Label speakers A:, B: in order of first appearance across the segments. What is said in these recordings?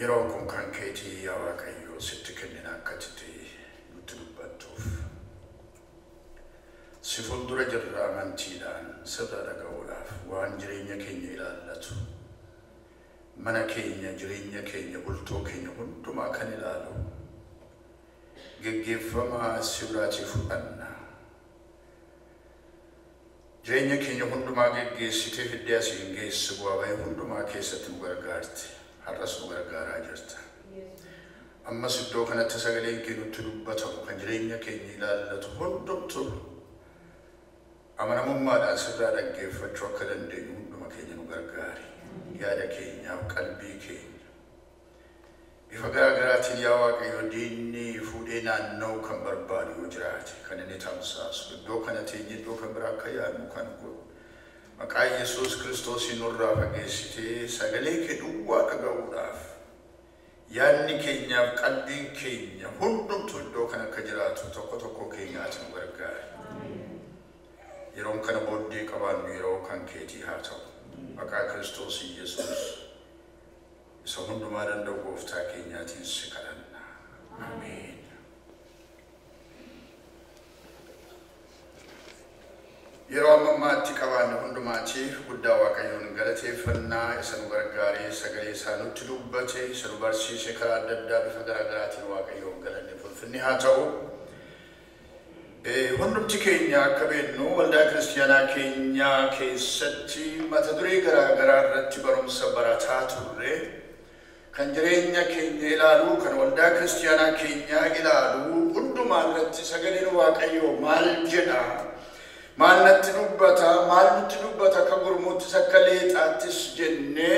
A: Yeroon kun kan keetii yaa Waaqayyo sitti kennina akkatitti nutti dubbattuuf. Si fuuldura jirra amantiidhaan sirra dhaga'uudhaaf waan jireenya keenya ilaallatu. Mana keenya, jireenya keenya, bultoo keenya hundumaa kan ilaalu. Geggeeffamaa si biraatii fudhanna. Jireenya keenya hundumaa geggeessitee fiddee asiin geesse bu'aa bahii hundumaa keessatti nu gargaarte. Har'as nu gargaaraa jirta. Ammas iddoo kanatti sagaleen kee nutti dubbatamu kan jireenya keenya ilaallatu hundumtuu amanamummaadhaan sirraa dhaggeeffachuu akka dandeenyu hunduma keenya nu gargaari. Yaada keenyaaf qalbii keenya. Bifa garaa garaatiin yaa Waaqayyo diinni fuudhee naanna'uu kan barbaadu yoo jiraate kan inni tamsaasu iddoo kana teenye iddoo kan biraa akka yaadnu kan godhu. Maqaa Yesuus Kiristoosiin nurraa fageessitee sagalee kee duwwaa dhaga'uudhaaf yaadni keenyaaf qalbiin keenya hundumtuu iddoo kana akka jiraatu tokko tokko keenyaati nu gargaari. Yeroon kana booddee qabaannu yeroo kan keetii haa ta'u. Maqaa Kiristoos Yesuus isa hundumaa danda'u gooftaa keenyaatiin si kadhanna. Ameen. Yeroo amma ammaatti qabaanne hundumaatiif guddaa Waaqayyoon galateeffannaa isa nu gargaaree sagalee isaa nutti dubbate isa nu barsiise karaa adda addaa bifa garaa garaatiin Waaqayyoon galanne fulfinni haa ta'u. Hundumti keenya akka beeknu waldaa kiristiyaanaa keenyaa keessatti mata duree garaa garaa irratti barumsa barataa turre kan jireenya keenya ilaalu kan waldaa kiristiyaanaa keenyaa ilaalu hundumaa irratti sagaleen Waaqayyoo maal jedha? Maal natti dubbata? Maal nutti dubbata? Akka gurmuuttis akka leexaattis jennee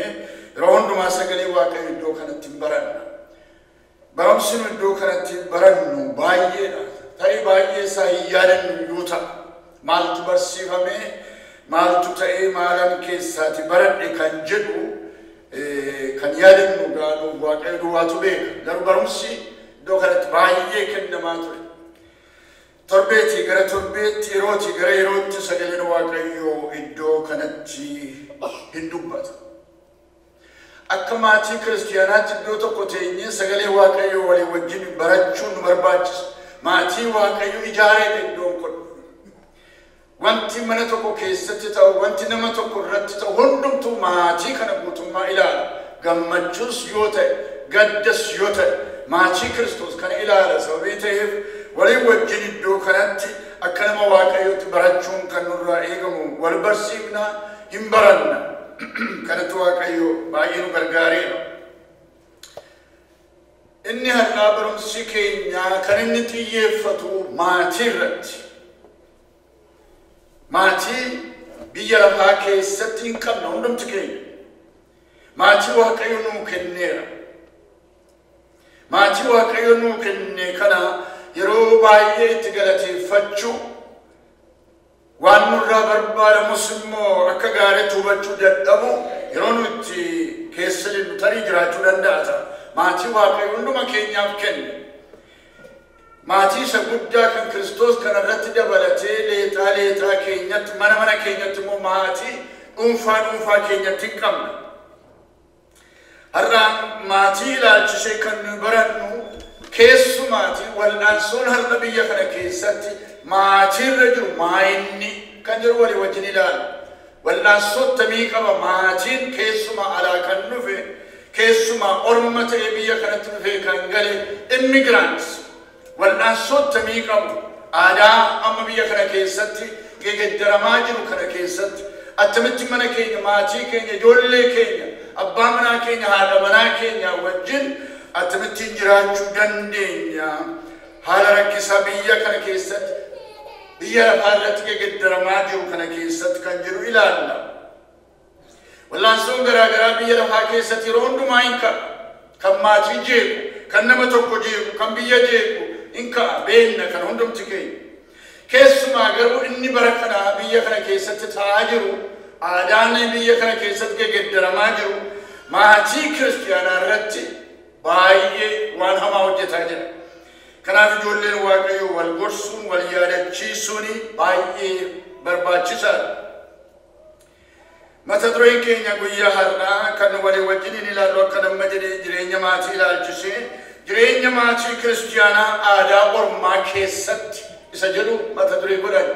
A: yeroo hundumaa sagalee Waaqayyoo iddoo kanatti hin baranna. Barumsi nu iddoo kanatti barannu baay'eedha. Tarii baay'ee isaa hin yaadannu yoo ta'a. Maaltu barsiifame? Maaltu ta'ee maalan keessaati baradhe kan jedhu kan yaadannu gaanuu Waaqayyo duwwaatu beeka. Garuu barumsi iddoo kanatti baay'ee kennamaa ture. Torbeetii gara torbeetti, yerootii gara yerootti sagaleen Waaqayyoo iddoo kanatti hin dubbata. Akka maatii kiristiyaanaatti iddoo tokko teenyee sagalee Waaqayyoo walii wajjin barachuun nu barbaachisa. Maatii Waaqayyoo ijaareedha iddoon kun. Wanti mana tokko keessatti ta'u, wanti nama tokko irratti ta'u hundumtuu maatii kana guutummaa ilaala. Gammachuus yoo ta'e, gaddas yoo ta'e, maatii Kiristoos kana ilaala. Sababii ta'eef walii wajjin iddoo kanatti akka nama Waaqayyootti barachuun kan nurraa eegamu wal barsiifna, hin baranna. Kanatti Waaqayyo baay'ee nu gargaareera. Inni har'aa barumsi keenya kan inni xiyyeeffatu maatii irratti. Maatii biyya lafaa keessatti hin qabna hundumti keenya. Maatii Waaqayyo nuu kenneera. Maatii Waaqayyo nuu kenne kana yeroo baay'ee itti galateeffachuu waan nurraa barbaadamus immoo akka gaariitti hubachuu dadhabu yeroo nu itti keessa jirru tarii jiraachuu danda'a ta'a. Maatii Waaqayyo hunduma keenyaaf kenne. Maatii isa guddaa kan Kiristoos kanarratti dabalatee leexaa leexaa keenyatti mana mana keenyatti immoo maatii dhuunfaa dhuunfaa keenyatti hin qabna. Har'a maatii ilaalchisee kan nu barannu keessumaatii wal'aansoon har'a biyya kana keessatti maatiirra jiru maayinni kan jiru walii wajjin ilaala. Wal'aansoo akkamii qaba maatiin keessumaa alaa kan dhufe keessumaa orma ta'ee biyya kanatti dhufee kan gale immigrants wal'aansoo akkamii qabu aadaa amma biyya kana keessatti geeddaramaa jiru kana keessatti attamitti mana keenya maatii keenya ijoollee keenya abbaa manaa keenya haadha manaa keenya wajjin akkamittiin jiraachuu dandeenya haala rakkisaa biyya kana keessatti biyya lafaa irratti geeddaramaa jiru kana keessatti kan jiru ilaalla. Wal'aansoon garaa garaa biyya lafaa keessatti yeroo hundumaa hin ka'a. Kan maatii jeequ, kan nama tokko jeequ, kan biyya jeequ hin ka'a beenna kan hundumti keenya. Keessumaa garuu inni bara kana biyya kana keessatti ta'aa jiru, aadaan biyya kana keessatti geeddaramaa jiru, maatii kiristiyaanaa irratti baay'ee waan hamaa hojjetaa jira. Kanaaf ijoolleen Waaqayyoo wal gorsuun, wal yaadachiisuun baay'ee barbaachisaadha. Mata dureen keenya guyyaa har'aa kan walii wajjiniin ilaallu akka nama jedhee jireenya maatii ilaalchisee jireenya maatii kiristiyaanaa aadaa ormaa keessatti isa jedhu mata duree godhan.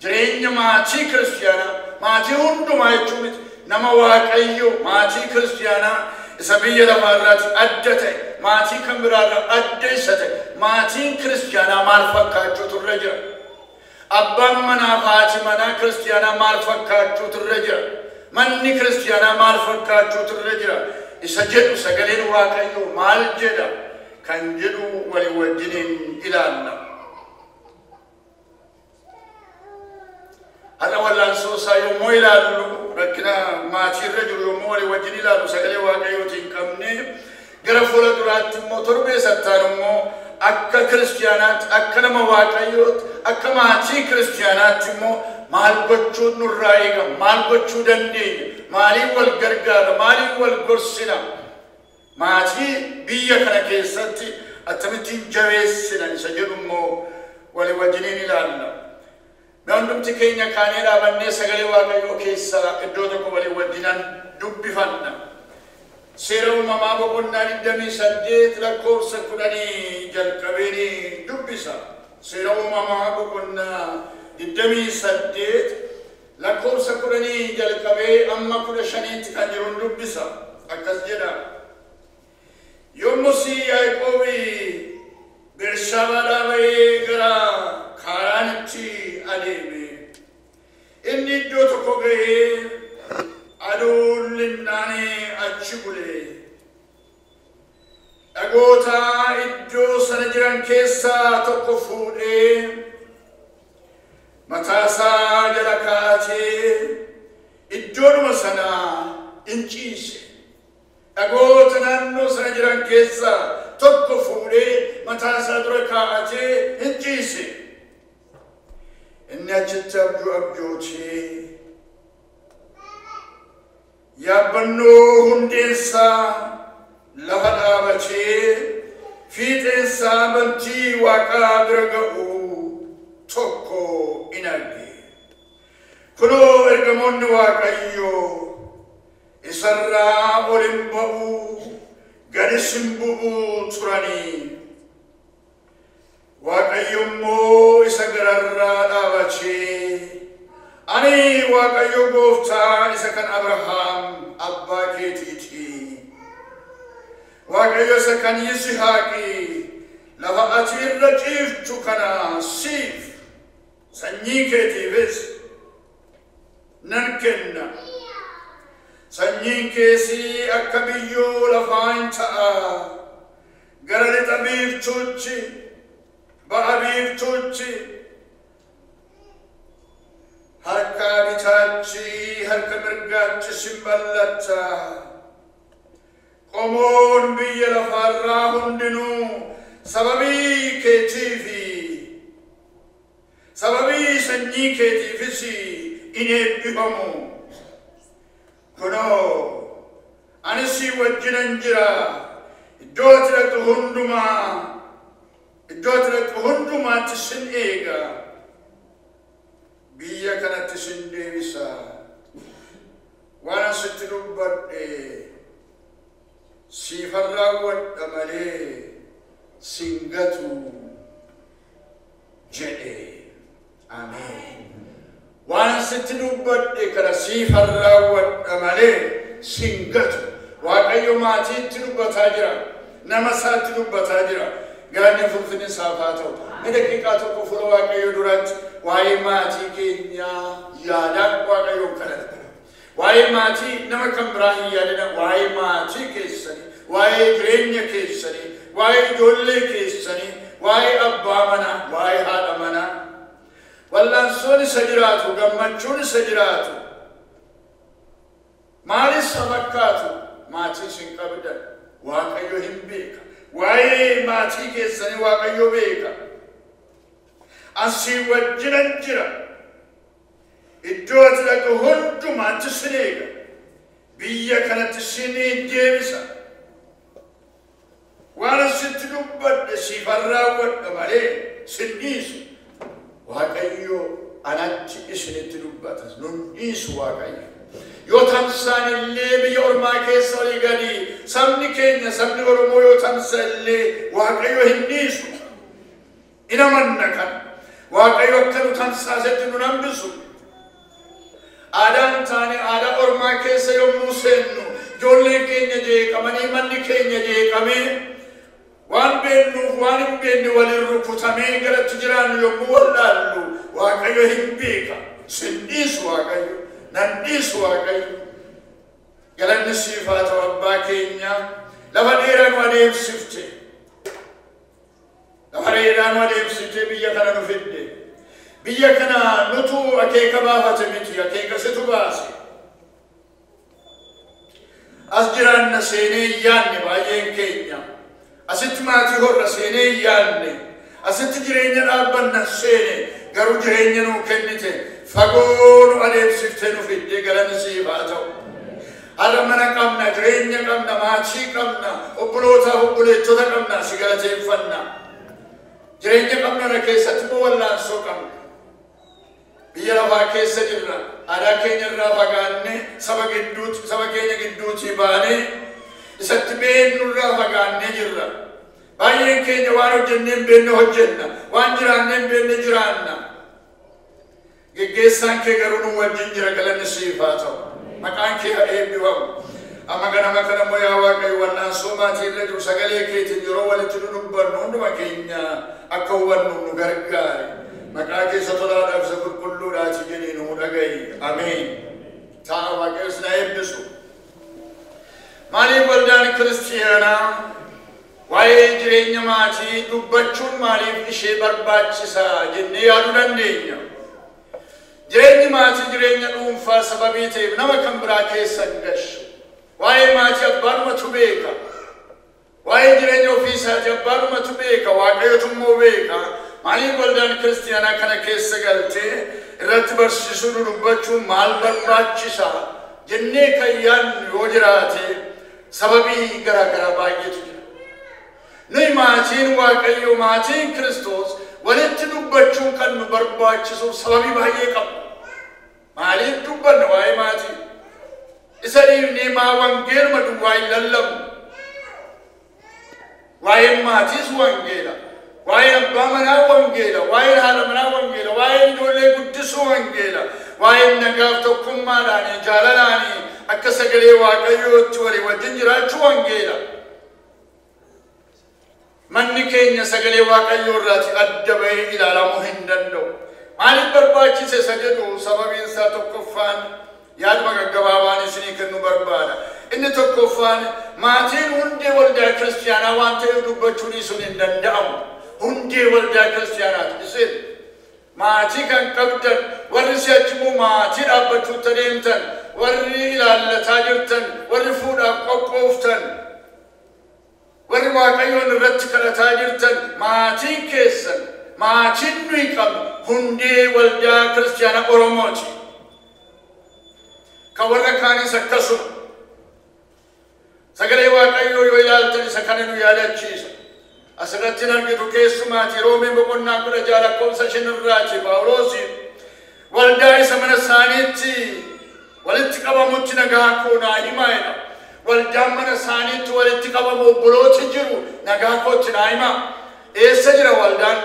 A: Jireenya maatii kiristiyaanaa maatii hundumaa jechuun miti nama Waaqayyo maatii kiristiyaanaa isa biyya lafaarraatti adda ta'e maatii kan biraarraa adda isa ta'e maatiin kiristiyaanaa maal fakkaachuutu irra jira? Abbaan manaa fi haati manaa kiristiyaanaa maal fakkaachuutu irra jira? Manni kiristiyaanaa maal fakkaachuutu irra jira? Isa jedhu sagaleen Waaqayyoo maal jedha kan jedhu walii wajjiniin ilaalla. Har'a wallaansoo isaa yommuu ilaallu rakkina maatii irra jiru yommuu walii wajjin ilaallu sagalee Waaqayyootiin qabne gara fuula duraatti immoo torbee sattaan immoo akka kiristiyaanaatti akka nama Waaqayyootti akka maatii kiristiyaanaatti immoo maal gochuun nurraa eegama? Maal gochuu dandeenya? Maaliin wal gargaara? Maaliin wal gorsina? Maatii biyya kana keessatti akkamittiin jabeessina isa jedhu immoo walii wajjiniin ilaalla. Hundumti keenya kaanee dhaabannee sagalee Waaqayyoo keessaa iddoo tokko walii wajjinan dubbifanna. Seera uumamaa boqonnaa 28 lakkoofsa 10 jalqabeen dubbisa. Seera uumamaa boqonnaa 28 lakkoofsa 10 jalqabee amma 15tti kan jiru dubbisa. Akkas jedha. Yommus Yaaqoob Bersaabaadhaa ba'ee gara Kaaraanitti adeeme. Inni iddoo tokko ga'ee aduun linnaanee achi bule. Dhagoota iddoo sana jiran keessaa tokko fuudhee mataasaa jala kaa'atee iddoodhuma sana in ciise. Dhagoota naannoo sana jiran keessaa tokko fuudhee mataasaa dura kaa'atee in ciise. Inni achitti abjuu abjootee yaabbannoo hundeensaa lafa dhaabatee fiixeensaa bantii Waaqaa bira ga'u tokko in arge. Kunoo ergamoonni Waaqayyoo isarraa ol hin ba'u gadis hin bu'u turanii. Waaqayyo immoo isa gararraa dhaabatee ani Waaqayyo gooftaa isa kan Abrahaam abbaa keetiiti. Waaqayyo isa kan Yisihaaqi lafa ati irra ciiftu kana siif sanyii keetiifis nan kenna. Sanyiin keessi akka biyyoo lafaa hin ta'a. Gara lixa biiftuutti, ba'a biiftuutti, harka bitaatti, harka mirgaatti sin bal'atta. Qomoon biyya lafaarraa hundinuu sababii keetii fi sababii sanyii keetiifis in eebbifamu. Kunoo ani si wajjinan jira. Iddoo ati dhaqxu hundumaa iddoo ati dhaqxu hundumaatti sin eega. Biyya kanatti sin deebisa. Waan asitti dubbadhe siifan raawwadha malee sin gatu jedhe. Ameen. Waan asitti dubbadhe kana siifan raawwadha malee sin gatu. Waaqayyo maatiitti dubbataa jira. Nama isaatti dubbataa jira. Galanni fulfinni isaaf haa ta'u. Mee daqiiqaa tokko fuula Waaqayyoo duratti waa'ee maatii keenyaa yaadaa Waaqayyoon kadhata. Waa'ee maatii nama kan biraa hin yaadina. Waa'ee maatii keessanii, waa'ee jireenya keessanii, waa'ee ijoollee keessanii, waa'ee abbaa manaa, waa'ee haadha manaa. Wallaansoon isa jiraatu, gammachuun isa jiraatu. Maalis isa fakkaatu maatii isin qabdan Waaqayyo hin beeka. Waa'ee maatii keessanii Waaqayyo beeka. Asii wajjinan jira. Iddoo ati dhaqxu hundumaatti sin eega. Biyya kanatti sin deebisa. Waan asitti dubbadhe siifan raawwadha malee sin dhiisu. Waaqayyo anatti isinitti dubbata. Nun dhiisu Waaqayyo. Yoo tamsaan illee biyya ormaa keessa olii gadi sabni keenya sabni Oromoo yoo tamsa illee Waaqayyo hin dhiisu. In amanna kana. Waaqayyo akka nu tamsaasetti nun hambisu. Aadaan taane aadaa ormaa keessa yommuu seennu ijoolleen keenya jeeqamanii manni keenya jeeqamee waan beeknuuf waan hin beekne waliin rukutamee galatti jiraannu yommuu wallaallu Waaqayyo hin beeka. Sin dhiisu Waaqayyo. Nan dhiisu Waaqayyo. Galanni siif haa ta'u abbaa keenya. Lafa dheeraa nu adeemsifte. Lafa dheeraa nu adeemsifte biyya kana nu fidde. Biyya kana nutu akeeka baafate miti, akeeka situ baase. As jiraanna seenee hin yaadne baay'een keenya. Asitti maatii horra seenee hin yaadne. Asitti jireenya dhaabbanna seene garuu jireenya nuu kennite. Fagoo nu adeemsiftee nu fidde galanni siif haa ta'u. Har'a mana qabna, jireenya qabna, maatii qabna, obbolootaaf obboleettota qabna, si galateeffanna. Jireenya qabna na keessatti immoo wallaansoo qabna. Biyya lafaa keessa jirra. Aadaa keenya irraa fagaannee saba gidduutti, saba keenya gidduutii baanee isatti beeknu irraa fagaannee jirra. Baay'een keenya waan hojjennee hin beekne hojjenna, waan jiraannee hin beekne jiraanna. Geggeessaan kee garuu nu wajjin jira, galanni siif haa ta'u. Maqaan kee haa eebbifamu. Amma ganama kana immoo yaa Waaqayyo wallaansoo maatii irra jiru sagalee keetiin yeroo walitti nu dubbannu hunduma keenya akka hubannu nu gargaari. Maqaa keessa tolaadhaaf isa qulqulluudhaati jedhii nu dhaga'i. Ameen. Ta'a Waaqayyo si haa eebbisu. Maaliif waldaan kiristiyaanaa waa'ee jireenya maatii dubbachuun maaliif ishee barbaachisaa jennee yaaduu dandeenya? Jireenyi maatii jireenya dhuunfaa sababii ta'eef nama kan biraa keessa hin gashu. Waa'ee maatii abbaadhumatu beeka. Waa'ee jireenya ofii isaatii abbaadhumatu beeka. Waaqayyotu immoo beeka. Maaliif waldaan kiristiyaanaa kana keessa galtee irratti barsiisuu dubbachuun maal barbaachisaa jennee kan yaadnu yoo jiraate sababii garaa garaa baay'eetu jira. Nuyi maatiin Waaqayyo, maatiin Kiristoos walitti dubbachuun kan nu barbaachisuuf sababii baay'ee qabna. Maaliif dubbanna waa'ee maatii? Isa dhiifnee maa wangeeluma duwwaa hin lallabnu? Waa'een maatiis wangeela. Waa'een abbaa manaa wangeela. Waa'een haadha manaa wangeela. Waa'een ijoollee guddisuu wangeela. Waa'een nagaaf tokkummaadhaanii jaalalaanii akka sagalee Waaqayyootti walii wajjin jiraachuu wangeela. Manni keenya sagalee Waaqayyoo irraati adda bahee ilaalamuu hin danda'u. Maaliif barbaachise isa jedhu sababiin isaa tokkoffaan yaaduma gaggabaabaan isinii kennuu barbaada. Inni tokkoffaan maatiin hundee waldaa kiristiyaanaa waan ta'eef dubbachuu dhiisuun hin danda'amu. Hundee waldaa kiristiyaanaati isin. Maatii kan qabdan, warri si'achi immoo maatii dhaabbachuutti adeemtan, warri ilaallataa jirtan, warri fuudhaaf qophooftan, warri Waaqayyoon irratti kadhataa jirtan, maatiin keessan, maatiin nuyi qabnu hundee waldaa kiristiyaana Oromooti. Kan warra kaanis akkasuma. Sagalee Waaqayyoo yoo ilaaltan isa kana nu yaadachiisa. Asirratti hin argitu keessumaati Roomee boqonnaa 16 lakkoofsa 5 irraati Phaawulos waldaa isa mana isaaniitti walitti qabamutti nagaa koo naa himaa jedha. Waldaan mana isaaniitti walitti qabamu obbolooti jiru nagaa kootti naa himaa. Eessa jira waldaan?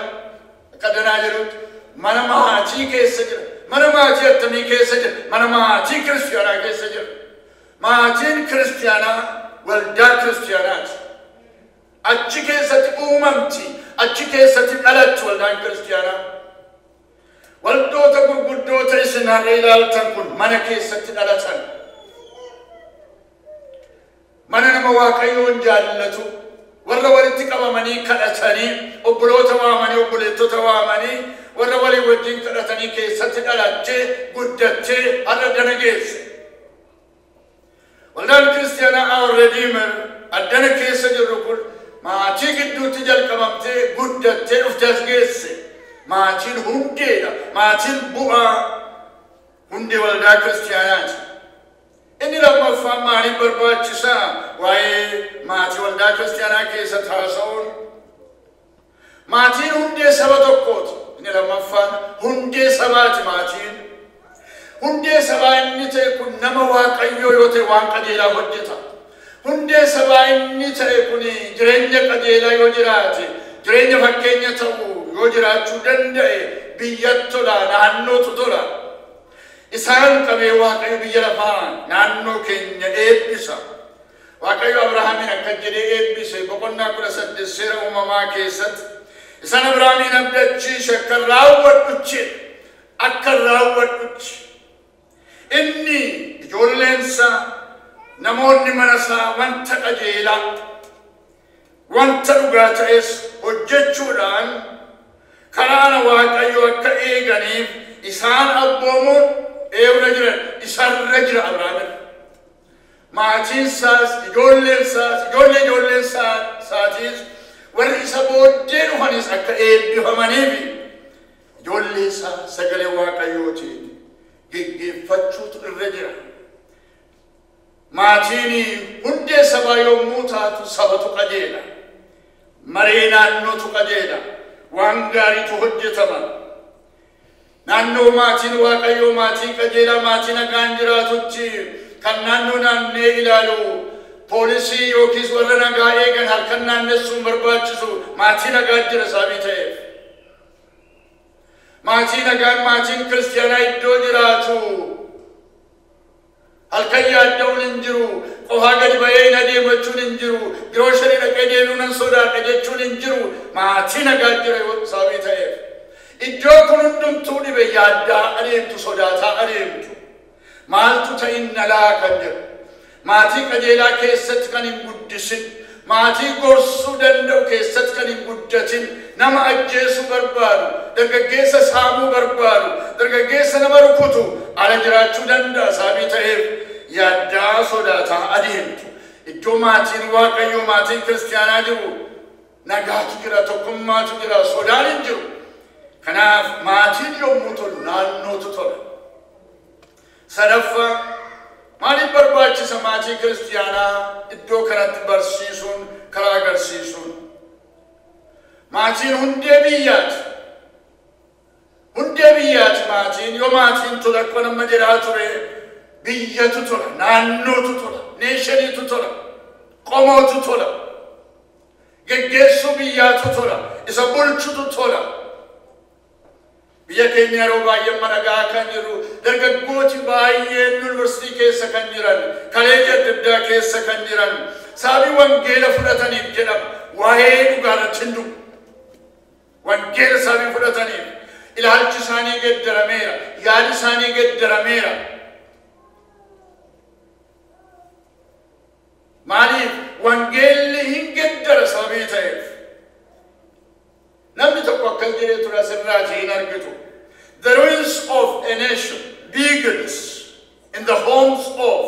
A: Akka danaa jedhutti mana maatii keessa jira. Mana maatii attamii keessa jira? Mana maatii kiristiyaanaa keessa jira. Maatiin kiristiyaanaa waldaa kiristiyaanaati. Achi keessatti uumamti, achi keessatti dhalatti waldaan kiristiyaanaa. Waldoota gurguddoota isin har'a ilaaltan kun mana keessatti dhalatan. Mana nama Waaqayyoon jaallatu, warra walitti qabamanii kadhatanii, obboloota waamanii, obboleettota waamanii, warra walii wajjin kadhatanii keessatti dhalattee, guddattee har'a dana geesse. Waldaan kiristiyaanaa Our Redeemer addana keessa jirru kun maatii gidduutti jalqabamtee guddattee dhuftee as geesse. Maatiin hundeedha. Maatiin bu'aa hundee waldaa kiristiyaanaati. Inni lammaffaan maaliif barbaachisaa? Waa'ee maatii waldaa kiristiyaanaa keessatti haasa'uun. Maatiin hundee saba tokkooti. Inni lammaffaan hundee sabaati maatiin. Hundee sabaa inni ta'e kun nama Waaqayyoo yoo ta'e waan qajeelaa hojjeta. Hundee sabaa inni ta'e kun jireenya qajeelaa yoo jiraate, jireenya fakkeenya ta'u yoo jiraachuu danda'e biyyatti tola, naannootu tola. Isaan qabee Waaqayyo biyya lafaa naannoo keenya eebbisa. Waaqayyo Abrahaamin akka jedhee eebbise boqonnaa 18 seera uumamaa keessatti. Isaan Abrahaamin abdachiise akka raawwadhuchi, akka raawwadhuchi. Inni ijoolleensa namoonni mana isaa wanta qajeelaa, wanta dhugaa ta'es hojjechuudhaan karaa Waaqayyo akka eeganiif isaan abboomuun eewra jiran isarra jira Abrahaamin. Maatiin isaas, ijoolleen isaas, ijoollee ijoolleen isaatiis warri isa booddee dhufanis akka eebbifamaniif ijoollee isaa sagalee Waaqayyootiin geggeeffachuutu irra jira. Maatiin hundee sabaa yommuu taatu sabatu qajeela. Maree naannootu qajeela. Waan gaariitu hojjetama. Naannoo maatiin Waaqayyoo maatii qajeelaa maatii nagaan jiraatutti kan naannoo naannee ilaalu poolisii yookiis warra nagaa eegan halkan naannessuun barbaachisu maatii nagaa jira sababii ta'eef. Maatii nagaan maatiin kiristiyaanaa iddoo jiraatu halkan yaadda'uun hin jiru, qofaa gadi ba'ee hin adeemachuun hin jiru, giroosharii dhaqee deebi'uu nan sodaadha jechuun hin jiru, maatii nagaa jira sababii ta'eef. Iddoo kun hundumtuu dhibe yaaddaa adeemtu, sodaataa adeemtu. Maaltu ta'inna laa kan jedhu. Maatii qajeelaa keessatti kan hin guddisin, maatii gorsuu danda'u keessatti kan hin guddatin, nama ajjeesuu barbaadu, dargaggeessa saamuu barbaadu, dargaggeessa nama rukutu ala jiraachuu danda'a sababii ta'eef yaaddaa sodaataa adeemtu. Iddoo maatiin Waaqayyoo maatiin kiristiyaanaa jiru nagaatu jira, tokkummaatu jira, sodaan hin jiru. Kanaaf maatiin yommuu tolu naannootu tola. Sadaffaa maaliif barbaachisa maatii kiristiyaanaa iddoo kanatti barsiisuun, karaa agarsiisuun? Maatiin hundee biyyaati. Hundee biyyaati maatiin. Yoo maatiin tola akkuma nama jedhaa ture biyyatu tola, naannootu tola, neeshaniitu tola, qomootu tola, geggeessuu biyyaatu tola, isa bulchutu tola. Biyya keenya yeroo baay'ee maragaa kan jiru dargaggooti baay'een yuunivarsiitii keessa kan jiran, kaleeji adda addaa keessa kan jiran sababii wangeela fudhataniif jedhama waa'ee dhugaa irratti hin du'u. Wangeela sababii fudhataniif ilaalchi isaanii geeddarameera, yaadi isaanii geeddarameera. Maaliif wangeelli hin geeddara sababii ta'eef? Namni tokko akkas jedhee ture asirraatii hin argitu. The ruins of a nation begins in the homes of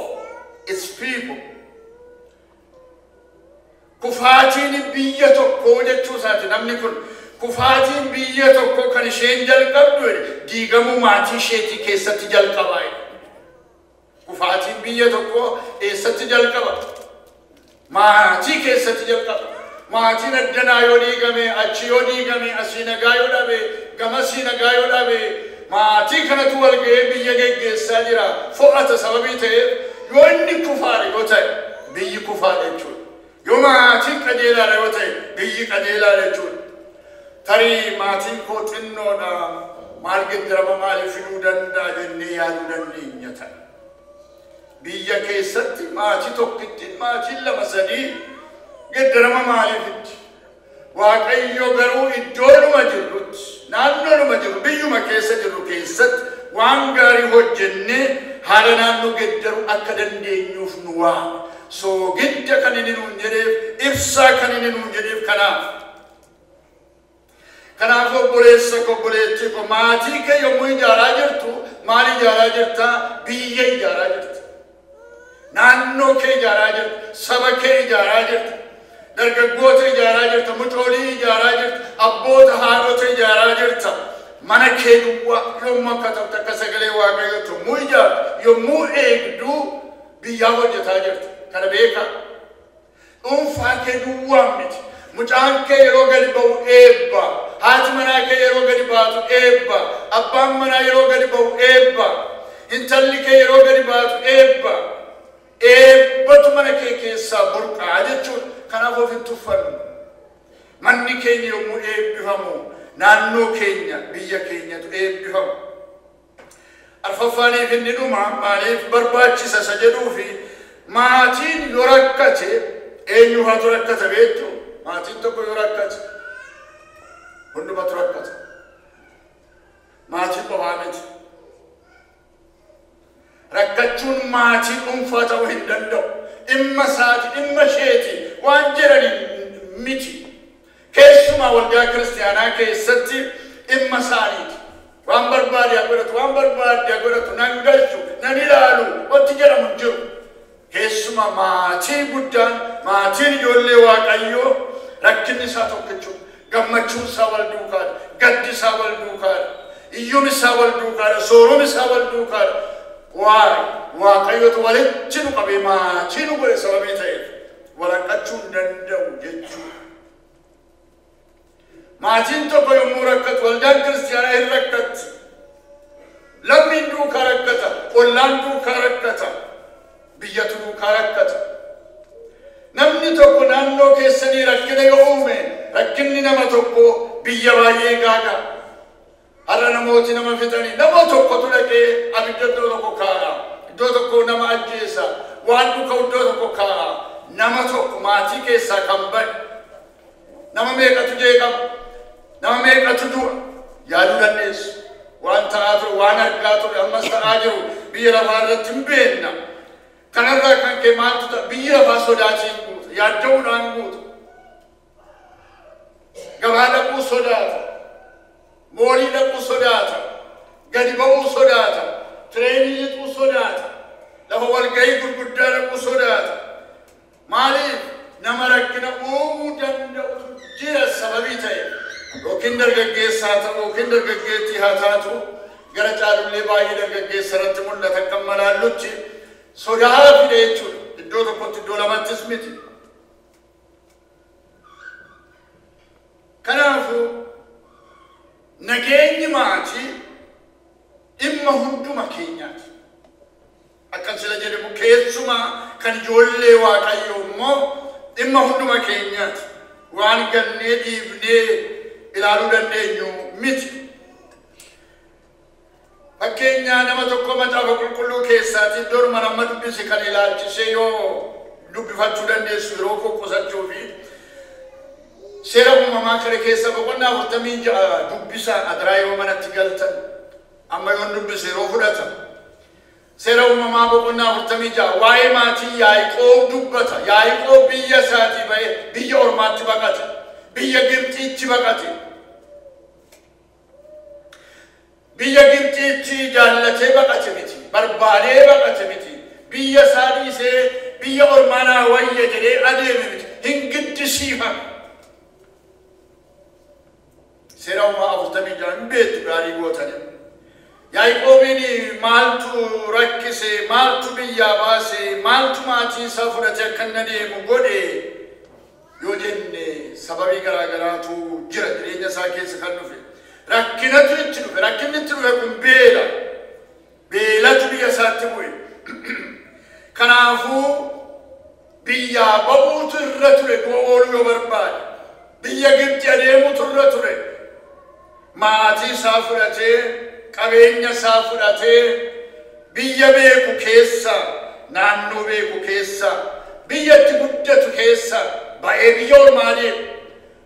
A: its people. Kufaatiin biyya tokkoo jechuu isaati namni kun. Kufaatiin biyya tokkoo kan isheen jalqabdu diigamuu maatii isheetii keessatti jalqaba. Kufaatiin biyya tokkoo eessatti jalqaba? Maatii keessatti jalqaba. Maatiin addanaa yoo diigame, achi yoo diigame, asii nagaa yoo dhabe, gamasii nagaa yoo dhabe, maatii kanatu wal ga'ee biyya geggeessaa jira. Fo'ata sababii ta'eef yoo inni kufaadha yoo ta'e biyyi kufaadha jechuudha. Yoo maatiin qajeelaadha yoo ta'e biyyi qajeelaadha jechuudha. Tarii maatiin koo xinnoodha, maal geeddarama maaliif fiduu danda'a jennee yaaduu dandeenya ta'a. Biyya keessatti maatii tokkittiin maatiin lama sadii geeddarama maaliifitti? Waaqayyo garuu iddoonuma jirrutti, naannoonuma jirru, biyyuma keessa jirru keessatti waan gaarii hojjennee haala naannoo geeddaruu akka dandeenyuuf nu waama. Soogidda kan inni nuun jedheef, ibsaa kan inni nuun jedheef kanaaf. Kanaaf obboleessa koo, obboleettii koo, maatii kee yommuu ijaaraa jirtu maal ijaaraa jirta? Biyya ijaaraa jirta. Naannoo kee ijaaraa jirta. Saba kee ijaaraa jirta. Dargaggoota ijaaraa jirta, mucoolii ijaaraa jirta, abboota haadhota ijaaraa jirta. Mana kee duwwaa yommuu akka ta'u akka sagalee Waaqayyootti yommuu ijaartu, yommuu eegdu biyyaa hojjetaa jirta. Kana beekaa. Dhuunfaa kee duwwaa miti. Mucaan kee yeroo gadi ba'u eebba. Haati manaa kee yeroo gadi baatu eebba. Abbaan manaa yeroo gadi ba'u eebba. Intalli kee yeroo gadi baatu eebba. Eebbatu mana kee keessaa burqaa jechuudha. Kanaaf of hin tuffannu. Manni keenya yommuu eebbifamu naannoo keenya biyya keenyatu eebbifamu. Arfaffaaniif inni dhuma maaliif barbaachisa isa jedhuufi maatiin yoo rakkate eenyu haatu rakkata beektu? Maatiin tokko yoo rakkate hundumatu rakkata. Maatiin qofaa miti. Rakkachuun maatii dhuunfaa ta'uu hin danda'u. Dhimma isaati, dhimma isheeti waan jedhaniin miti. Keessumaa waldaa kiristaanaa keessatti dhimma isaaniiti. Waan barbaade haa godhatu, waan barbaade haa godhatu, nan galchu, nan ilaalu, wanti jedhamu hin jiru. Keessumaa maatii guddaan, maatiin ijoollee Waaqayyoo rakkinni isaa tokkichuu, gammachuun isaa wal duukaadha, gaddi isaa wal duukaadha, iyyuun isaa wal duukaadha, sooruun isaa wal duukaadha. Waaqayyotu walitti nu qabee maatii nu godhe sababii ta'eef walaqachuu hin danda'u jechuudha. Maatiin tokko yommuu rakkatu waldaan kiristaanaa hin rakkatti. Lammiin duukaa rakkata, ollaan duukaa rakkata, biyyatu duukaa rakkata. Namni tokko naannoo keessanii rakkina yoo uume rakkinni nama tokko biyya baay'ee gaaga. Har'a namooti nama fixanii nama tokkotu dhaqee abidda iddoo tokko kaa'a. Iddoo tokko nama ajjeesa. Waan dhuka iddoo tokko kaa'a. Nama tokko maatii keessaa kan ba'e. Nama meeqatu jeeqama? Nama meeqatu du'a? Yaaduu dandeessu. Waan ta'aa ture, waan argaa ture, ammas ta'aa jiru biyya lafaa irratti hin beekna. Kanarraa kan ka'e maaltu ta'a? Biyyi lafaa sodaatiin guuta, yaadda'uudhaan guuta. Gabaa dhaquu sodaata. Moolii dhaquu sodaata. Gadi ba'uu sodaata. Tireenii lixuu sodaata. Lafa walgahii gurguddaa dhaquu sodaata. Maaliif? Nama rakkina uumuu danda'utu jira sababii ta'e. Yookiin dargaggeessaa ta'u yookiin dargaggeettii haa taatu gara caalullee baay'ee dargaggeessa irratti mul'ata akka malaallutti sodaa fide jechuudha. Iddoo tokkotti iddoo lamattis miti. Kanaafuu nageenyi maatii dhimma hunduma keenyaati. Akkan sila jedhamu keessumaa kan ijoollee Waaqayyoo immoo dhimma hunduma keenyaati. Waan gannee dhiibnee ilaaluu dandeenyu miti. Fakkeenyaa nama tokko macaafa qulqulluu keessaati iddoon nama dubbise kan ilaalchisee yoo dubbifachuu dandeessu yeroo qoqqosachuu fi seera uumamaa kana keessa boqonnaa 46 dubbisa adaraa yoo manatti galtan amma yoon dubbise yeroo fudhata. Seera uumamaa boqonnaa 46 waa'ee maatii Yaaqoob dubbata. Yaaqoob biyya isaatii ba'ee biyya ormaatti baqate. Biyya Gibxiitti baqate. Biyya Gibxiitti jaallatee baqate miti. Barbaadee baqate miti. Biyya isaa dhiisee biyya ormaa naa wayya jedhee adeeme miti. Hin giddisiifame. Seera uumamaa 46 hin beektu gaarii gootanii. Yaaqoobiin maaltu rakkise, maaltu biyyaa baase, maaltu maatii isaa fudhatee akka inni adeemu godhe yoo jenne sababii garaa garaatu jira jireenya isaa keessa kan dhufe. Rakkinatu itti dhufe, rakkinni itti dhufe kun beela. Beelatu biyya isaatti bu'e. Kanaafuu biyyaa ba'uutu irra ture du'a ooluu yoo barbaade. Biyya Gibxi adeemuutu irra ture. Maatii isaa fudhatee qabeenya isaa fudhatee biyya beeku keessa, naannoo beeku keessa, biyya itti guddatu keessa ba'ee biyya ormaa adeemu.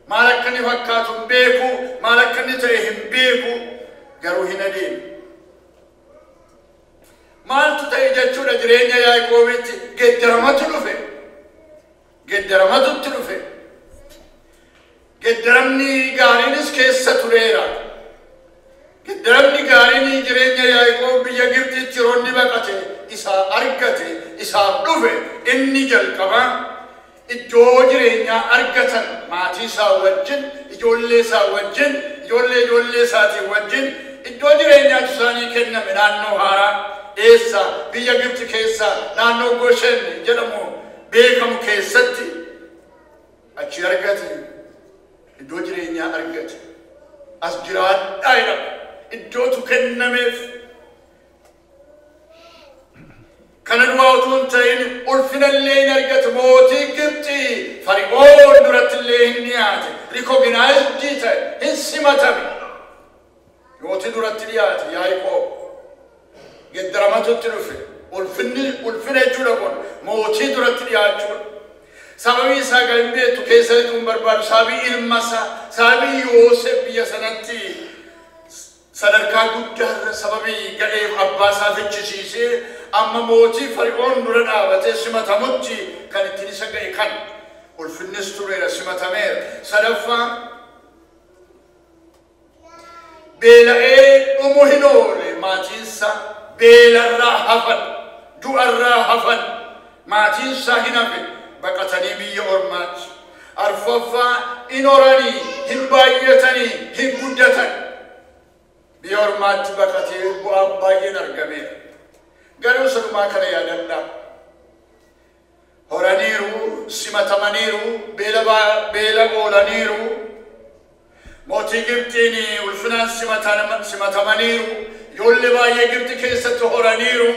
A: Maal akka inni fakkaatu hin beeku, maal akka inni ta'e hin beeku, garuu hin adeemu. Maaltu ta'e jechuudha jireenya Yaaqoobitti geddaramatu dhufe. Geddaramatu itti dhufe. Geddaramni gaariinis keessa tureera. Geddaramni gaariin jireenya Yaaqoob biyya Gibxitti yeroo inni baqate isaa argate isaaf dhufe inni jalqaba iddoo jireenyaa argatan maatii isaa wajjin, ijoollee isaa wajjin, ijoollee ijoollee isaatii wajjin iddoo jireenyaatu isaanii kenname naannoo haaraa eessa biyya Gibxi keessa naannoo Goshen jedhamu beekamu keessatti achi argate. Iddoo jireenyaa argate. As jiraadhaa jedhama. Iddootu kennameef. Kana du'aa utuu hin ta'in ulfinallee hin argate. Mootii Gibxii Fari'oon durattillee hin dhiyaate. Recognize ta'e, hin simatame. Mootii duratti dhiyaate Yaaqoob. Geddaramatutti dhufe. Ulfinni ulfina jechuudha kun mootii duratti dhiyaachuudha. Sababii isaa kan hin beektu keessa lixuu hin barbaadu. Sababii ilma isaa, sababii Yoosef biyya sanatti sadarkaa guddaarra sababii ga'eef abbaa isaa fichisiisee amma mootii Fari'oon dura dhaabatee simatamutti kan ittiin isa ga'e kan ulfinnis tureera, simatameera. Sadaffaa, beela'ee dhumuu hin oole. Maatiinsa beelarraa hafan, du'arraa hafan, maatiinsaa hin hafe baqatanii biyya ormaatti. Arfaffaa, hin horanii, hin baay'atanii, hin guddatan. Biyya ormaatti baqatee bu'aan baay'een argameera. Garuu sadumaa kana yaadadhaa. Horaniiru, simatamaniiru, beela oolaniiru, mootii Gibxiin ulfinaan simatamaniiru, ijoollee baay'ee Gibxi keessatti horaniiru.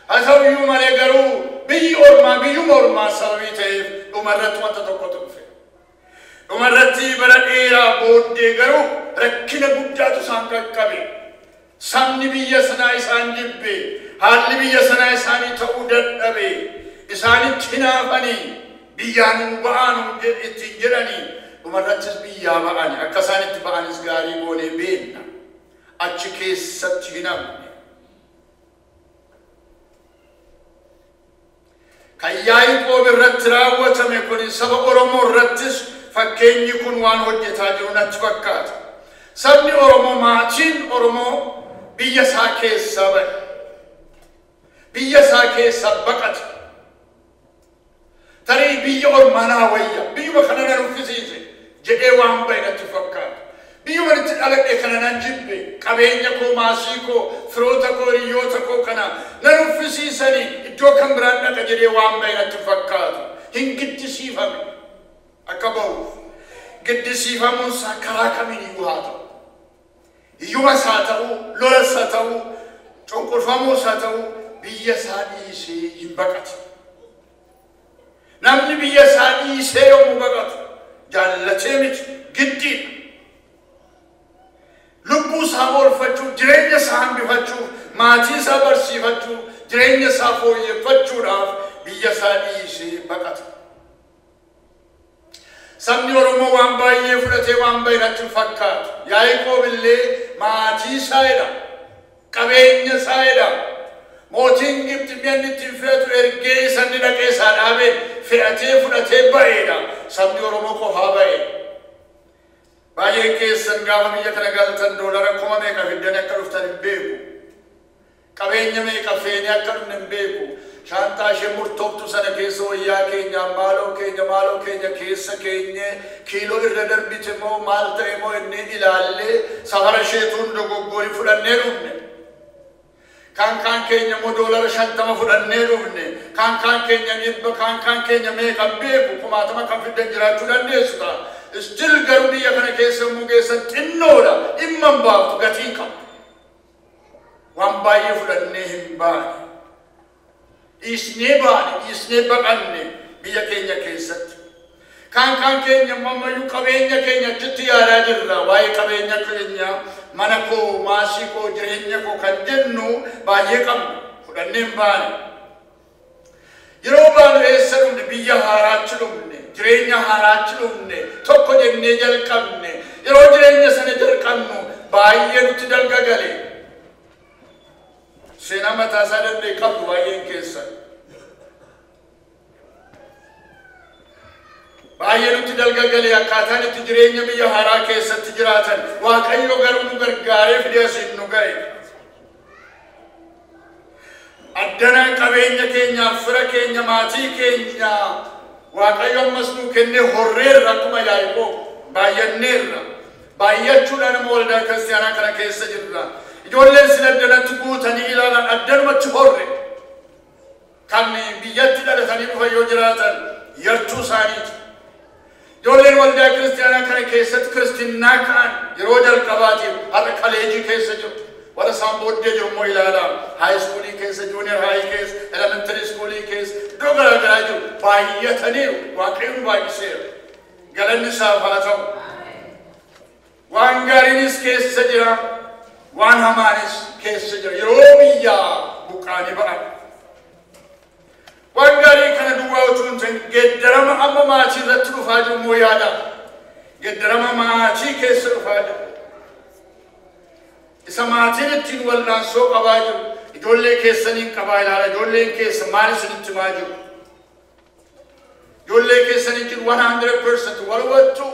A: Haa ta'uyyuu malee garuu biyyi ormaa biyyuma ormaa sababii ta'eef dhumarratti wanta tokkotu dhufe. Dhumarratti bara dheeraa booddee garuu rakkina guddaatu isaan qaqqabe. Sabni biyya sanaa isaan jibbe, haalli biyya sanaa isaanii ta'uu dadhabe, isaanitti hinaafanii biyyaa nuu ba'aa nuun ittiin jedhanii dhumarrattis biyyaa ba'ani. Akka isaan itti ba'anis gaarii goonee beekna. Achi keessatti hin hafne. Kan Yaaqoob irratti raawwatame kun saba Oromoo irrattis fakkeenyi kun waan hojjetaa jiru natti fakkaata. Sabni Oromoo, maatiin Oromoo biyya isaa keessaa ba'e. Biyya isaa keessaa baqate. Tarii biyya ormaa naa wayya, biyyuma kana nan uffisiise jedhee waan ba'e natti fakkaata. Biyyuma itti dhaladhe kana nan jibbe, qabeenya koo, maasii koo, firoota koo, hiriyoota koo kana nan uffisiisanii iddoo kan biraan dhaqa jedhee waan ba'e natti fakkaatu. Hin giddisiifame akka ba'uuf. Giddisiifamuun isaa karaa kamiin iyyuu haa ta'u. Hiyyumas haa ta'u, lolas haa ta'u, cunqurfamuus haa ta'u, biyya isaa dhiisee hin baqate. Namni biyya isaa dhiisee yommuu baqatu jaallatee miti, giddiidha. Lubbuu isaa oolfachuuf, jireenya isaa hambifachuuf, maatii isaa barsiifachuuf, jireenya isaa fooyyeffachuudhaaf biyya isaa dhiisee baqata. Sabni Oromoo waan baay'ee fudhatee waan baay'ee natti hin fakkaatu. Yaaqoob illee maatii isaa jedha, qabeenya isaa jedha. Mootiin Gibxi mi'a inni ittiin fe'atu ergee isa inni dhaqee isaa dhaabee fe'atee fudhatee ba'eedha. Sabni Oromoo qofaa ba'e. Baay'een keessan gaafa biyya kana galtan doolara kuma meeqa fiddanii akka dhuftan hin beeku. Qabeenya meeqa feenee akka dhufne hin beeku. Shaantaa ishee murtooftu sana keessa wayyaa keenya, maaloo keenya, maaloo keenya keessa keenye kiiloo irra darbite moo maal ta'e moo inni ilaallee safara isheetuun dogoggorii fudhannee dhufne. Kaan kaan keenya immoo doolara 50 fudhannee dhufne. Kaan kaan keenya 100, kaan kaan keenya meeqa beeku, 10,000 kan fiddan jiraachuu dandeessu ta'a. Still garuu biyya kana keessa yommuu geessan xinnoodha, dhimma hin baaftu, gatii hin qabdu. Waan baay'ee fudhannee hin baane. Dhiisnee baane, dhiisnee baqanne biyya keenya keessatti. Kaan kaan keenya immoo ammayyuu qabeenya keenya achitti yaadaa jirra. Waa'ee qabeenya keenya, mana koo, maasii koo, jireenya koo kan jennu baay'ee qabna. Fudhannee hin baane. Yeroo baanu eessa dhufne? Biyya haaraatti dhufne, jireenya haaraatti dhufne, tokko jennee jalqabne. Yeroo jireenya sana jalqabnu baay'ee nutti dalga gale. Seenaa mataa isaa danda'e qabdu baay'een keessan. Baay'ee nutti dalga gale akkaataan itti jireenya biyya haaraa keessatti jiraatan. Waaqayyo garuu nu gargaaree fidee asiin nu ga'e. Addana qabeenya keenyaaf, fira keenya, maatii keenya Waaqayyo ammas nuu kennee horreerra akkuma Yaaqoob baay'anneerra. Baay'achuudhaan immoo waldaa kiristaanaa kana keessa jirra. Ijoolleen sin addanatti guutanii ilaalan addanumatti horre. Kan biyyatti dhalatanii dhufan yoo jiraatan yartuu isaaniiti. Ijoolleen waldaa kiristaanaa kana keessatti kiristinnaa ka'an yeroo jalqabaatiif har'a kaleejii keessa jiru. Warra isaan booddee jiru immoo ilaalaa. High schoolii keessa, junior high keessa, elementary schoolii keessa, iddoo garaa garaa jiru. Baay'ataniiru. Waaqayyoon baay'iseera. Galanni isaaf haa ta'u. Waan gaariinis keessa jira. Waan hamaanis keessa jira. Yeroo biyyaa buqqaanii ba'an. Waan gaarii kana duwwaa utuu hin ta'in geeddarama amma maatii irratti dhufaa jiru immoo yaada. Geeddarama maatii keessa dhufaa jiru. Isa maatiin ittiin wallaansoo qabaa jiru. Ijoollee keessaniin qabaa ilaala. Ijoolleen keessa maal isinitti himaa jiru? Ijoollee keessaniin jiru 100% wal hubattu.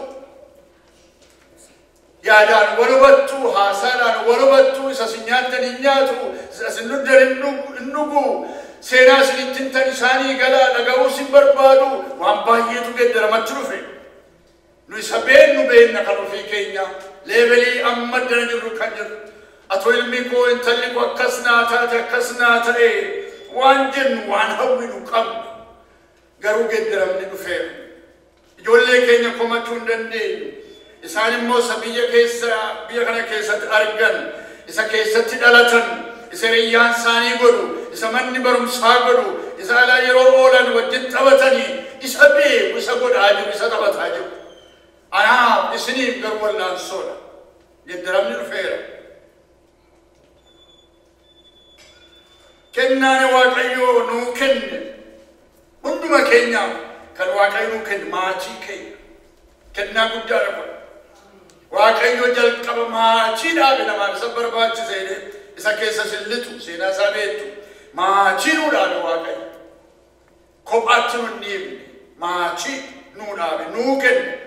A: Yaadaan wal hubattu, haasaadhaan wal hubattu, isa isin nyaattan hin nyaatu, isa isin dhugdan hin dhugu. Seenaa isinitti himtan isaanii galaa dhaga'uus hin barbaadu. Waan baay'eetu geeddaramatti dhufe. Nu isa beennu beenna kan ofii keenya. Levelii amma dana jirru kan jirru. Atoo ilmi koo intalli koo akkas naa taate akkas naa ta'e waan jennu waan hawwinu qabnu. Garuu geeddaramni dhufeera. Ijoollee keenya komachuu hin dandeenyu. Isaan immoo isa biyya keessa biyya kana keessatti argan, isa keessatti dhalatan, isa hiriyyaan isaanii godhu, isa manni barumsaa godhu, isa alaa yeroo oolan wajjin taphatanii, isa beeku, isa godhaa jiru, isa taphataa jiru. Anaaf isiniif garuu wallaansoodha. Geeddaramni dhufeera. Kennaan Waaqayyoo nuu kenne hunduma keenyaaf kan Waaqayyo nuu kenne maatii keenya. Kennaa guddaadha kun. Waaqayyo jalqaba maatii dhaabe namaaf isa barbaachise jedhee isa keessa sin lixu seenaa isaa beektu. Maatii nuu dhaabe Waaqayyo. Kophaatti nu hin dhiibne. Maatii nuu dhaabe nuu kenne.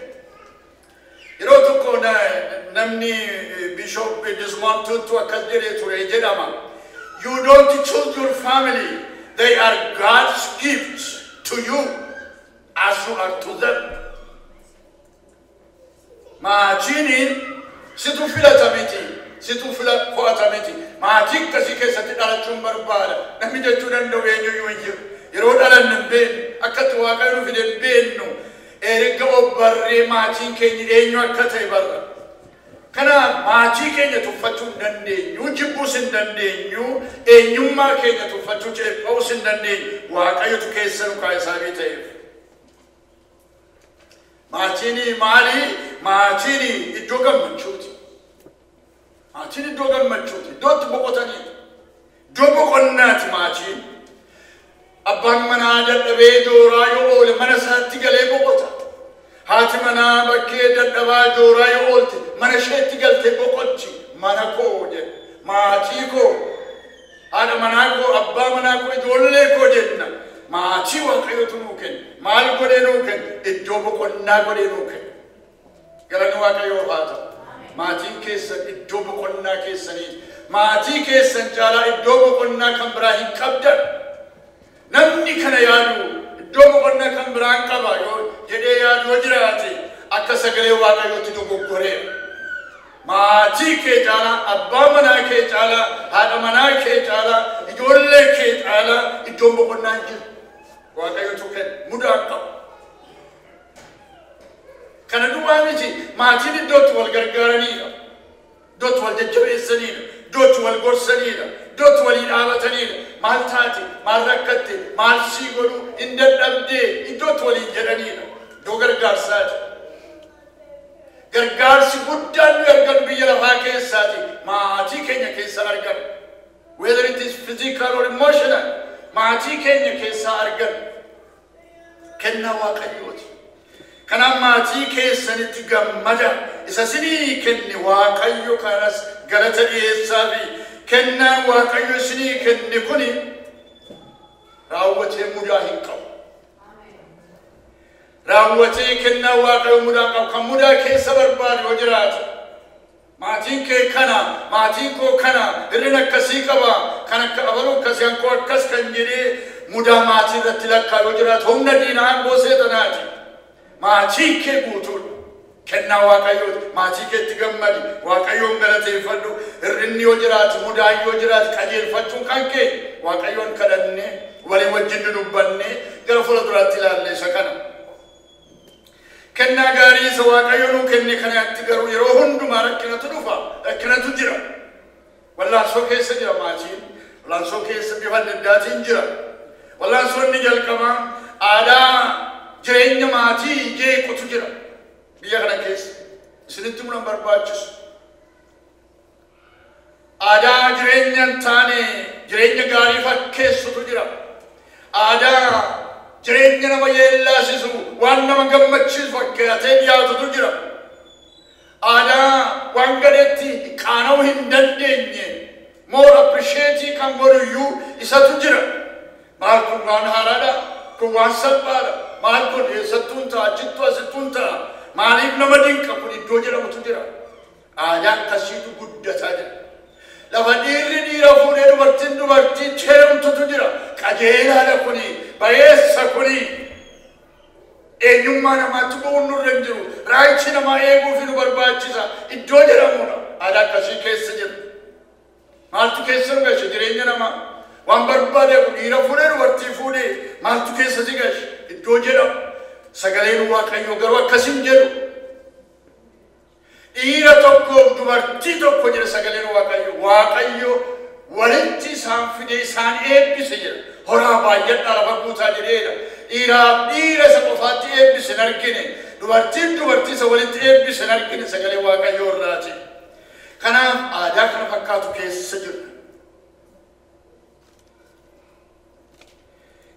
A: Yeroo tokko namni Bishop Desmond Tutu akkas jedhee ture jedhama. You don't choose your family. They are God's gift to you as you are to them. Maatiin situ filata miti, situ fo'ata miti. Maatii akkasii keessatti dhalachuun barbaada. Namni jechuu danda'u eenyuyyuu hin jiru. Yeroo dhalanne hin beeknu, akkatti Waaqayyo nu fide hin beeknu. Erga obbarree maatiin keenya eenyu akka ta'e barra. Kanaaf maatii keenya tuffachuu hin dandeenyu, jibbuus hin dandeenyu, eenyummaa keenya tuffachuu ceephaa'uus hin dandeenyu. Waaqayyotu keessa nu kaa'e sababii ta'eef. Maatiin maali? Maatiin iddoo gammachuuti. Maatiin iddoo gammachuuti. Iddoo itti boqotaniidha. Iddoo boqonnaati maatiin. Abbaan manaa dadhabee jooraa yoo oole mana isaatti galee boqota. Haati manaa bakkee dadhabaa jooraa yoo oolte mana isheetti galtee boqotti. Mana koo jedhe. Maatii koo. Haadha manaa koo, abbaa manaa koo, ijoollee koo jenna. Maatii Waaqayyotu nuu kenne. Maal godhee nuu kenne? Iddoo boqonnaa godhee nuu kenne. Galanni Waaqayyoof haa ta'u. Maatiin keessan iddoo boqonnaa keessaniiti. Maatii keessan caalaa iddoo boqonnaa kan biraa hin qabdan. Namni kana yaadu iddoo boqonnaa kan biraa hin qaba yoo jedhee yaadu yoo jiraate akka sagalee Waaqayyootti dogoggoreera. Maatii kee caalaa, abbaa manaa kee caalaa, haadha manaa kee caalaa, ijoollee kee caalaa iddoon boqonnaa hin jiru. Waaqayyotu kenne mudaa qabu. Kana duwwaa miti maatiin iddootti wal gargaaranidha. Iddootti wal jajjabeessanidha. Iddootti wal gorsanidha. Iddootti walii dhaabatanidha. Maal taate, maal rakkatte, maal sii godhu, hin dadhabdee iddootti waliin jedhanidha. Iddoo gargaarsaati. Gargaarsi guddaan nuyi argannu biyya lafaa keessaati. Maatii keenya keessaa argannu. Whether it is physical or emotional, maatii keenya keessaa argannu. Kennaa Waaqayyooti. Kanaaf maatii keessanitti gammada. Isa isinii kenne Waaqayyo kanas galata dhiyeessaa fi kennaan Waaqayyo isinii kenne kuni raawwatee mudaa hin qabu. Raawwatee kennaa Waaqayyo mudaa qabu kan mudaa keessa barbaadu yoo jiraate. Maatiin kee kana, maatiin koo kana, hir'ina akkasii qaba, kan akka abaluu akkasii hankoo akkas kan jedhee mudaa maatii irratti lakkaa yoo jiraate humna diinaa aangoo seexanaati. Maatiin kee guutuudha. Kennaa Waaqayyooti. Maatii keetti gammadi. Waaqayyoon galateeffadhu. Hir'inni yoo jiraate, mudaan yoo jiraate qajeelfachuun kan kee Waaqayyoon kadhannee walii wajjin dudubbannee gara fuula duraatti ilaalle isa kana. Kennaa gaarii isa Waaqayyo nuu kenne kanatti garuu yeroo hundumaa rakkinatu dhufa, rakkinatu jira. Wallaansoo keessa jira maatiin, wallaansoo keessa bifa adda addaatiin jira. Wallaansoon inni jalqabaa aadaa jireenya maatii jeequtu jira biyya kana keessa. Isinitti himuun hin barbaachisu. Aadaa jireenya hin taane jireenya gaarii fakkeessutu jira. Aadaa jireenya nama yeellaasisu waan nama gammachiisu fakkaatee dhiyaatutu jira. Aadaa waan gadeetti qaana'uu hin dandeenye more appreciate kan godhu iyyuu isatu jira. Maal kun waan haaraadha? Kun waan salphaadha. Maal kun eessattuu hin ta'a, achittuu asittuu hin ta'a. Maaliif nama dinqa kun iddoo jedhamutu jira. Aadaa akkasiitu guddataa jira. Lafa dhiirri dhiira fuudhee dubartiin dubartii heerumtutu jira. Qajeelaadha kuni, bayeessa kuni. Eenyummaa namaatti bu'uun nurra hin jiru. Raayichi namaa eeguuf nu barbaachisa. Iddoo jedhamudha. Aadaa akkasii keessa jira. Maaltu keessa nu gashe jireenya namaa? Waan barbaade dhiira fuudhee dubartii fuudhee maaltu keessa si gashe? Iddoo jedhamu. Sagaleen Waaqayyoo garuu akkasin jedhu. Dhiira tokkoof dubartii tokko jedha sagaleen Waaqayyoo. Waaqayyo walitti isaan fidee isaan eebbise jedha. Horaa baay'adhaa lafa guutaa jedheedha. Dhiiraaf dhiira isa qofaatti eebbise hin argine. Dubartiin dubartii isa walitti eebbise hin argine sagalee Waaqayyoo irraati. Kanaaf aadaa kana fakkaatu keessa jira.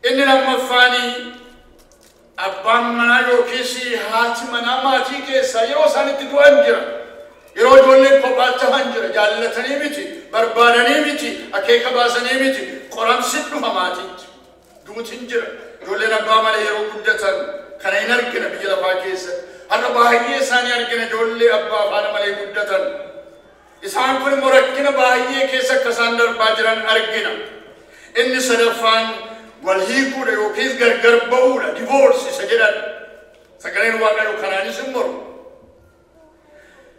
A: Inni lammaffaanii abbaan manaa yookiis haati manaa maatii keessaa yeroo isaan itti du'an jira. Yeroo ijoolleen kophaatti hafan jira. Jaallatanii miti, barbaadanii miti, akeeka baasanii miti. Qoramsi dhufa maatiitti. Duutiin jira. Ijoolleen abbaa malee yeroo guddatan kana hin argina biyya lafaa keessatti. Har'a baay'ee isaanii argina ijoollee abbaa haadha malee guddatan. Isaan kun immoo rakkina baay'ee keessa akka isaan darbaa jiran argina. Inni sadaffaan wal hiikuudha yookiis gargar ba'uudha, divorce isa jedhan. Sagaleen Waaqayyoo kanaanis hin mormu.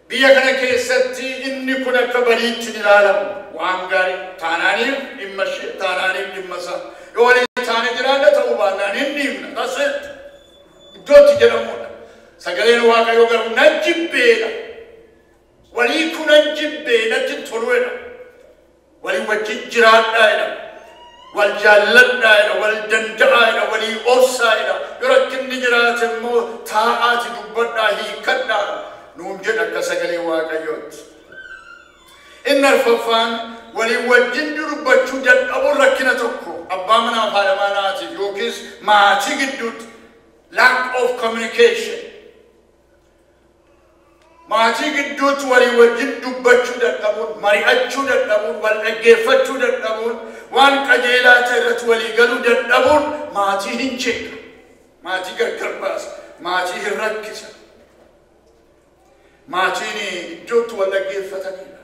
A: Biyya kana keessatti inni kun akka badiitti hin ilaalamu. Waan gaarii taanaaniif dhimma ishee, taanaaniif dhimma isaa. Yoo waliin taane jiraanna ta'uu baannaan hin dhiibna. That's it. Iddootti jedhamudha. Sagaleen Waaqayyoo garuu nan jibbeedha. Walii kun nan jibbee natti hin toluedha. Walii wajjin jiraadhaadha. Wal jaalladhaadha, wal danda'aadha, walii obsaadha. Yoo rakkinni jiraate immoo taa'aati dubbadhaa, hiikkadhaa nuun jedha akka sagalee Waaqayyootti. Inni arfaffaan walii wajjin dubbachuu dadhabuun rakkina tokko abbaa manaa fi haadha manaatiif yookiis maatii gidduutti lack of communication. Maatii gidduutti walii wajjin dubbachuu dadhabuun, mari'achuu dadhabuun, wal dhaggeeffachuu dadhabuun, waan qajeelaa ta'e irratti walii galuu dadhabuun maatii hin jeeqa. Maatii gargar baasa. Maatii hin rakkisa. Maatiin iddootti wal dhaggeeffatanidha.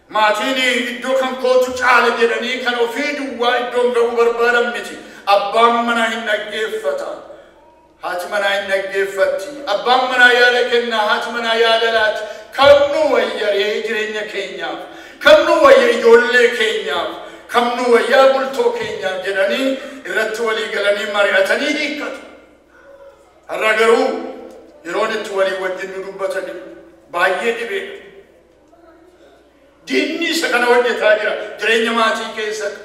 A: Maatiin iddoo kan kootu caala jedhanii kan ofii duwwaa iddoon ga'uu barbaadan miti. Abbaan manaa hin dhaggeeffata. Haati manaa hin dhaggeeffatti. Abbaan manaa yaada kennaa, haati manaa yaada laati. Kam nu wayya jireenya keenyaaf? Kam nu wayya ijoollee keenyaaf? Kam nu wayyaa bultoo keenyaaf jedhanii irratti walii galanii mari'atanii hiikkatu. Har'a garuu yeroon itti walii wajjin nu dubbatanii baay'ee dhibeedha. Diinni isa kana hojjetaa jira jireenya maatii keessatti.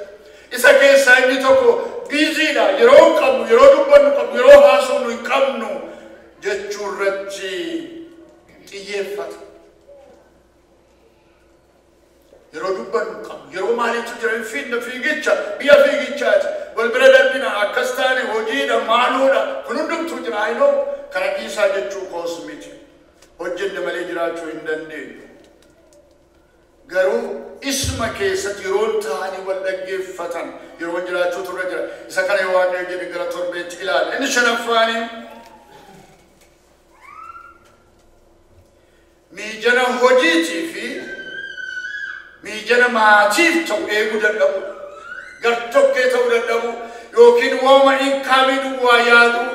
A: Isa keessaa inni tokko biiziidha. Yeroo hin qabnu, yeroo dubbannu qabnu, yeroo haasofnu hin qabnu jechuu irratti xiyyeeffata. Yeroo dubbannu qabnu, yeroo maaliitu jira hin fiigna fiigicha, biyya fiigichaati. Wal bira darbina, akkas taane hojiidha, maaluudha. Kun hundumtuu jira. I know kana dhiisaa jechuu koos miti. Hojjenne malee jiraachuu hin dandeenyu. Garuu isuma keessatti yeroon taa'anii wal dhaggeeffatan yeroon jiraachuu turre jira. Isa kana yoo Waaqayyo jedhe gara torbeetti ilaala. Inni shanaffaanii miijana hojiitii fi miijana maatiif ta'u eeguu dadhabu. Gartokkee ta'uu dadhabu yookiin waama inkaamii duwwaa yaaduu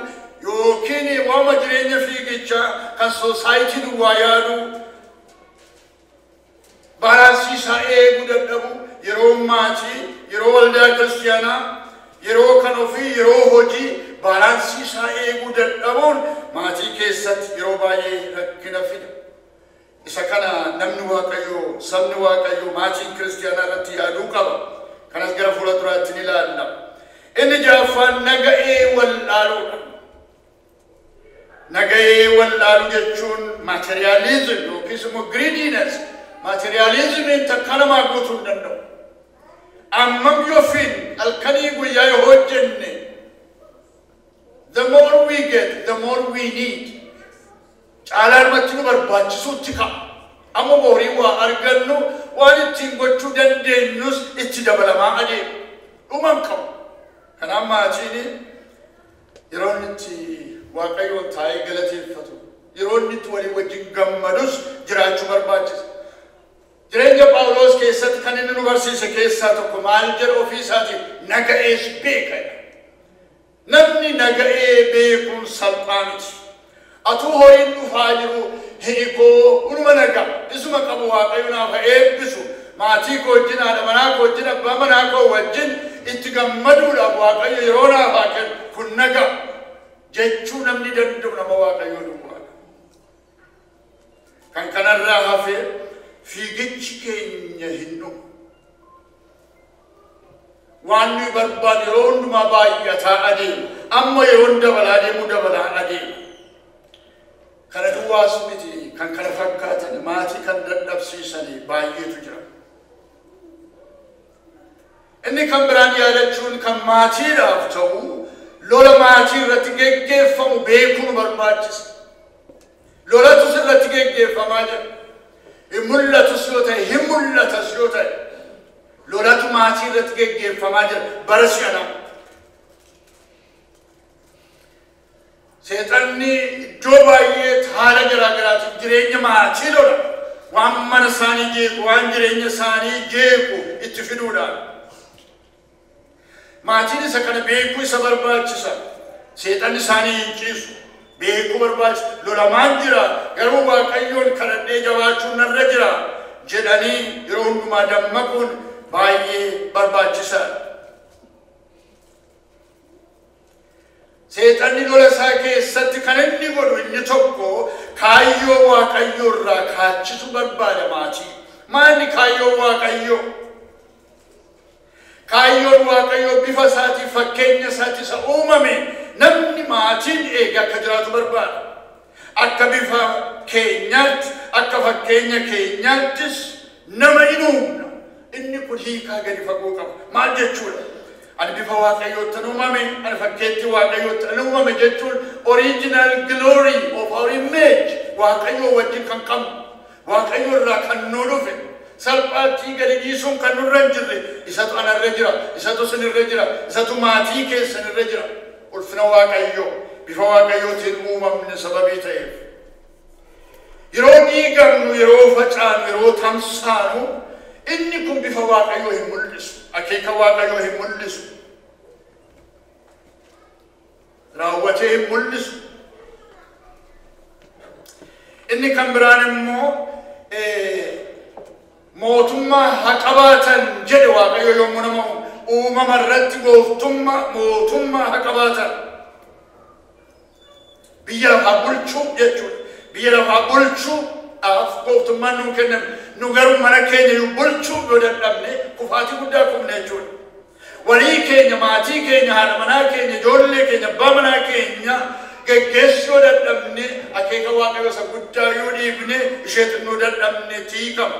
A: yookiin waama jireenya fiigichaa kan soosaayitii duwwaa yaaduu Balaansii isaa eeguu dadhabu yeroo maatii, yeroo waldaa kiristiyaanaa, yeroo kan ofii, yeroo hojii Baalaansii isaa eeguu dadhabuun maatii keessatti yeroo baay'ee rakkina fida. Isa kana namni Waaqayyoo, sabni Waaqayyoo, maatiin kiristiyaanaa irratti yaaduu qaba. Kanas gara fuula duraatti ni ilaalla. Inni ja'affaan naga'ee wallaaluudha. Naga'ee wallaaluu jechuun materialism yookiis immoo greediness. Materialismiin takka namaa guutuu hin danda'u. Ammam yoo fiin halkanii guyyaa yoo hojjenne, the more we get, the more we need. Caalaa nu barbaachisuutti ka'a. Amma horii waa argannu waan ittiin gochuu dandeenyus itti dabalamaa adeema. Dhuma hin qabu. Kanaaf maatiin yeroo inni itti Waaqayyoon taa'ee galateeffatu, yeroo inni itti walii wajjin gammadus jiraachuu barbaachisa. Jireenya Phaawulos keessatti kan inni nu barsiise keessaa tokko maal jedha ofii isaatiin? Naga'ees beeka. Namni naga'ee beekuun salphaa miti. Atuu horiin dhufaa jiru hiikoo unuma nagaa isuma qabu Waaqayyo naaf eebbisu, maatii koo wajjin, haadha manaa koo wajjin, abbaa manaa koo wajjin itti gammaduudhaaf Waaqayyo yeroo naaf haa kennu, kun nagaa jechuu namni danda'u nama Waaqayyoo duwwaadha. Kan kanarraa hafee fiigichi keenya hin dhumu. Waan nuyi barbaadu yeroo hundumaa baay'ataa adeema. Amma yeroo dabalaa deemu dabalaa adeema. Kana duwwaas miti, kan kana fakkaatan maatii kan dadhabsiisanii baay'eetu jira. Inni kan biraan yaadachuun kan maatiidhaaf ta'u lola maatii irratti geggeeffamu beekuu nu barbaachisa. Lolatus irratti geggeeffamaa jira. Hin mul'atus yoo ta'e, hin mul'atas yoo ta'e, lolatu maatii irratti geggeeffamaa jira bara si'anaa. Seexanni iddoo baay'eetti haala garaa garaatiin jireenya maatii lola. Waan mana isaanii jeequ, waan jireenya isaanii jeequ itti fiduudhaan. Maatiin isa kana beekuu isa barbaachisa. Seexanni isaanii hin ciisu. Beekuu barbaachisa. Lolamaan jira, garuu Waaqayyoon kadhadhee jabaachuun narra jira jedhanii yeroo hundumaa dammaquun baay'ee barbaachisaadha. Seexanni lola isaa keessatti kan inni godhu inni tokko kaayyoo Waaqayyoo irraa kaachisuu barbaada maatii. Maalni kaayyoo Waaqayyoo? Kaayyoon Waaqayyoo bifa isaatii fakkeenya isaatii isa uumame namni maatiin eege akka jiraatu barbaada. Akka bifa keenyaatti, akka fakkeenya keenyaattis nama in uumna. Inni kun hiikaa gadi fagoo qaba. Maal jechuudha? Ani bifa Waaqayyootti uumame, ani fakkeetti Waaqayyootti uumame jechuun original glory of our image Waaqayyoo wajjin kan qabnu, Waaqayyoo irraa kan nu dhufe, salphaatti gadi dhiisuun kan nurra hin jirre, isatu anarra jira, isatu sinirra jira, isatu maatii keessanirra jira. Ulfina Waaqayyoo bifa Waaqayyootiin uumamne sababii ta'eef. Yeroo dhiigamnu, yeroo facaanu, yeroo tamsaanu, inni kun bifa Waaqayyoo hin mul'isu, akeeka Waaqayyoo hin mul'isu, raawwatee hin mul'isu. Inni kan biraan immoo mootummaa haa qabaatan jedhe Waaqayyo yommuu nama uumama irratti gooftummaa mootummaa haa qabaatan. Biyya lafaa bulchuu jechuudha. Biyya lafaa bulchuudhaaf gooftummaan nuu kenname. Nu garuu mana keenya yoo bulchuu yoo dadhabne kufaatii guddaa kufne jechuudha. Walii keenya, maatii keenya, haadha manaa keenya, ijoollee keenya, abbaa manaa keenya geggeessuu yoo dadhabne, akeeka Waaqayyoo isa guddaa yoo dhiifne, ishee xinnoo dadhabne tiikama.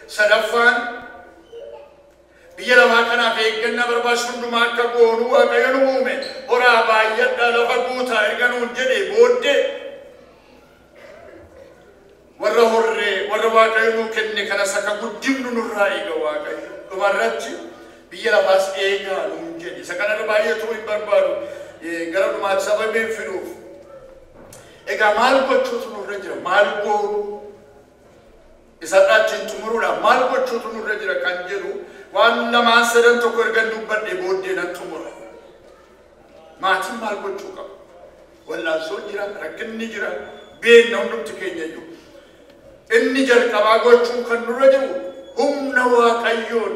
A: Sadaffaan biyya lafaa kanaaf eeggannaa barbaachisu hundumaa akka goonu Waaqayyo nu uume. Horaa baay'adhaa lafa guutaa erga nuun jedhee booddee warra horree warra Waaqayyo nuu kenne kanas akka guddifnu nurraa eega Waaqayyo. Dhumarratti biyya lafaas eegaa nuun jedhe. Isa kanarra baay'ee turuu hin barbaadu. Gara dhumaatti sababiin fiduuf. Egaa maal gochuutu nurra jira? Maal goonu? Isarraa ittiin xumuruudhaaf maal gochuutu nurra jira kan jedhu waan lamaan sadan tokko erga dubbadhee booddee nan xumura. Maatiin maal gochuu qaba? Wallaansoon jira, rakkinni jira, beenna hundumti keenya iyyuu. Inni jalqabaa gochuun kan nurra jiru humna Waaqayyoon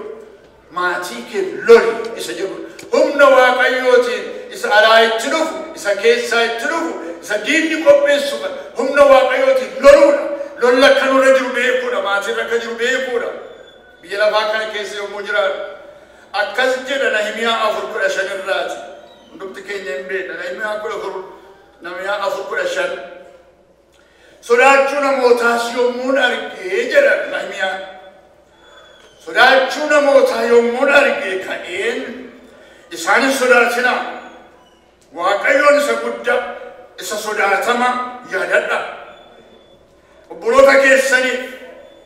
A: maatii keef loli isa jedhudha. Humna Waaqayyootiin isa alaa alaa itti dhufu, isa keessaa itti dhufu, isa diinni qopheessu kana humna Waaqayyootiin loluudha. Lolla akka nurra jiru beekuudha. Maatiin akka jiru beekuudha. Biyya lafaa kana keessa yommuu jiraatu. Akkas jedha Nahimiyaa 4:15 irraati. Hundumti keenya hin beekna. Nahimiyaa 4:15. Sodaachuu namootaas yommuun argee jedha Nahimiyaan. Sodaachuu namootaa yommuun argee ka'een isaanin sodaatinaa. Waaqayyoon isa guddaa, isa sodaatama yaadadha. Obboloota keessaniif,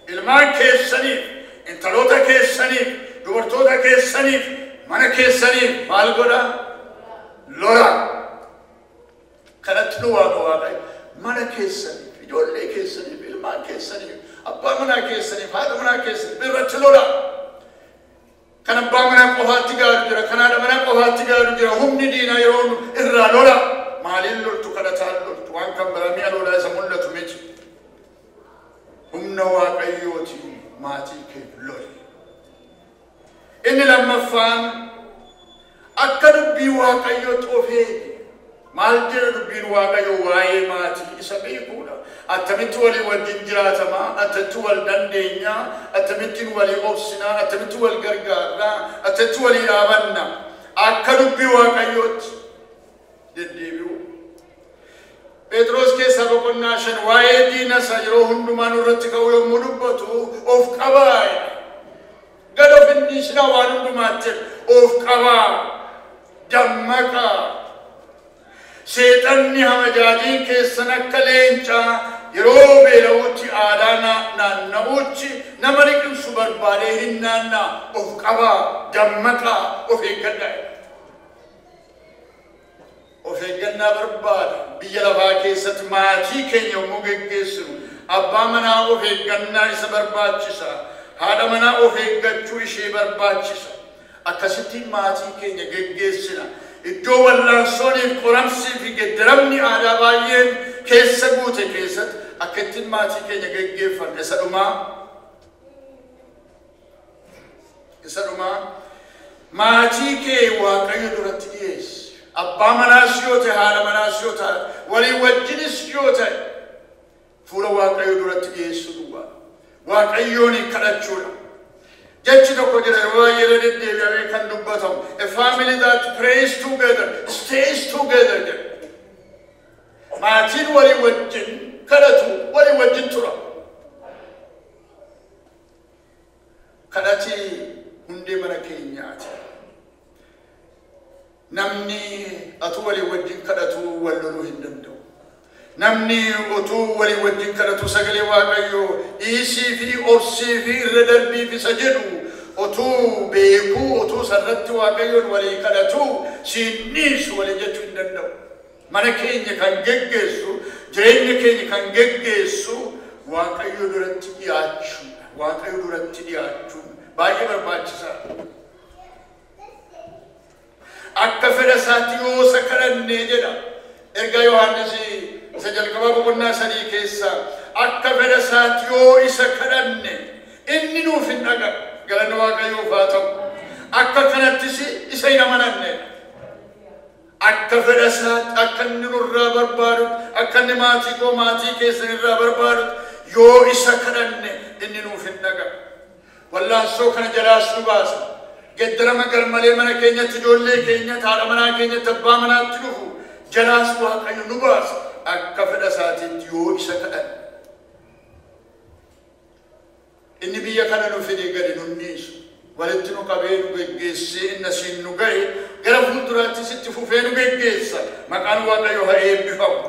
A: ilmaan keessaniif, intaloota keessaniif, dubartoota keessaniif, mana keessaniif maal godha? Lola. Kanatti nu waama Waaqayyo. Mana keessaniif, ijoollee keessaniif, ilmaan keessaniif, abbaa manaa keessaniif, haadha manaa keessaniif irratti lola. Kan abbaa manaa qofaatti gaaru jira, kan haadha manaa qofaatti gaaru jira. Humni diinaa yeroo irraa lola. Maaliin loltu? Kadhataan loltu. Waan kan biraa mi'a lolaa isa mul'atu miti. Humna Waaqayyootiin maatii kee loli. Inni lammaffaan akka dubbii Waaqayyootti of eegi. Maal jedha dubbiin Waaqayyoo waa'ee maatii isa beekuudha. Attamitti walii wajjin jiraatamaa, attamitti wal dandeenyaa, akkamittiin walii obsinaa, attamitti wal gargaarraa, attamitti walii dhaabanna. Akka dubbii Waaqayyootti deddeebi'u. Phexros keessaa boqonnaa 5 waa'ee diina isaa yeroo hundumaa nurratti ka'u yommuu dubbatu of qabaa. Gad of hin dhiisinaa waan hundumaatti of qabaa. Dammaqaa. Seexanni hamajaajiin keessan akka leencaa yeroo beela'utti aadaa naanna'utti nama liqimsu barbaadee hin naannaa. Of qabaa, dammaqaa, of eeggadhaa. Of eeggannaa barbaada. Biyya lafaa keessatti maatii keenya yommuu geggeessinu abbaa manaa of eeggannaa isa barbaachisa. Haadha manaa of eeggachuu ishee barbaachisa. Akkasittiin maatii keenya geggeessina. Iddoo wal'aansooniif qoramsii fi geddaramni aadaa baay'een keessa guute keessatti akka ittiin maatii keenya geggeeffanne isa dhumaa. Isa dhumaa maatii kee Waaqayyo duratti dhiyeessi. Abbaa manaas yoo ta'e, haadha manaas yoo ta'e, walii wajjinis yoo ta'e fuula Waaqayyo duratti dhiyeessuu duwwaa. Waaqayyoon kadhachuudha. Jechi tokko jira yeroo baay'ee irra deddeebi'amee kan dubbatamu. A family that prays together stays together jedha. Maatiin walii wajjin kadhatu, walii wajjin tura. Kadhati hundee mana keenyaati. Namni atu walii wajjin kadhatu wal loluu hin danda'u. Namni utuu walii wajjin kadhatu sagalee Waaqayyoo dhiisii fi obsii fi irra darbiif isa jedhu utuu beekuu utuu sarratti Waaqayyoon walii kadhatu siin dhiisu walii jechuu hin danda'u. Mana keenya kan geggeessu, jireenya keenya kan geggeessu Waaqayyo duratti dhiyaachuudha. Waaqayyo duratti dhiyaachuun baay'ee barbaachisaadha. Akka fedha isaatti yoo isa kadhannee jedha. Ergaa Yohaannis isa jalqabaa boqonnaa 3 keessa akka fedha isaatti yoo isa kadhanne inni nuuf hin dhaga'a. Galanni Waaqayyoof haa ta'u. Akka kanattis isa hin amananne. Akka fedha isaatti akka inni nurraa barbaadutti, akka inni maatii koo maatii keessan irraa barbaadutti yoo isa kadhanne inni nuuf hin dhaga'a. Wallaansoo kana jalaas nu baasa. Geddarama garmalee mana keenyatti, ijoollee keenyatti, haadha manaa keenyatti, abbaa manaatti dhufu jalaas Waaqayyo nu baasa. Akka fedha isaatiitti yoo isa kadhanne. Inni biyya kana nu fide gadi nu dhiisu. Walitti nu qabee nu geggeessee inni asiin nu ga'e gara fuulduraattis itti fufee nu geggeessa. Maqaan Waaqayyoo haa eebbifamu.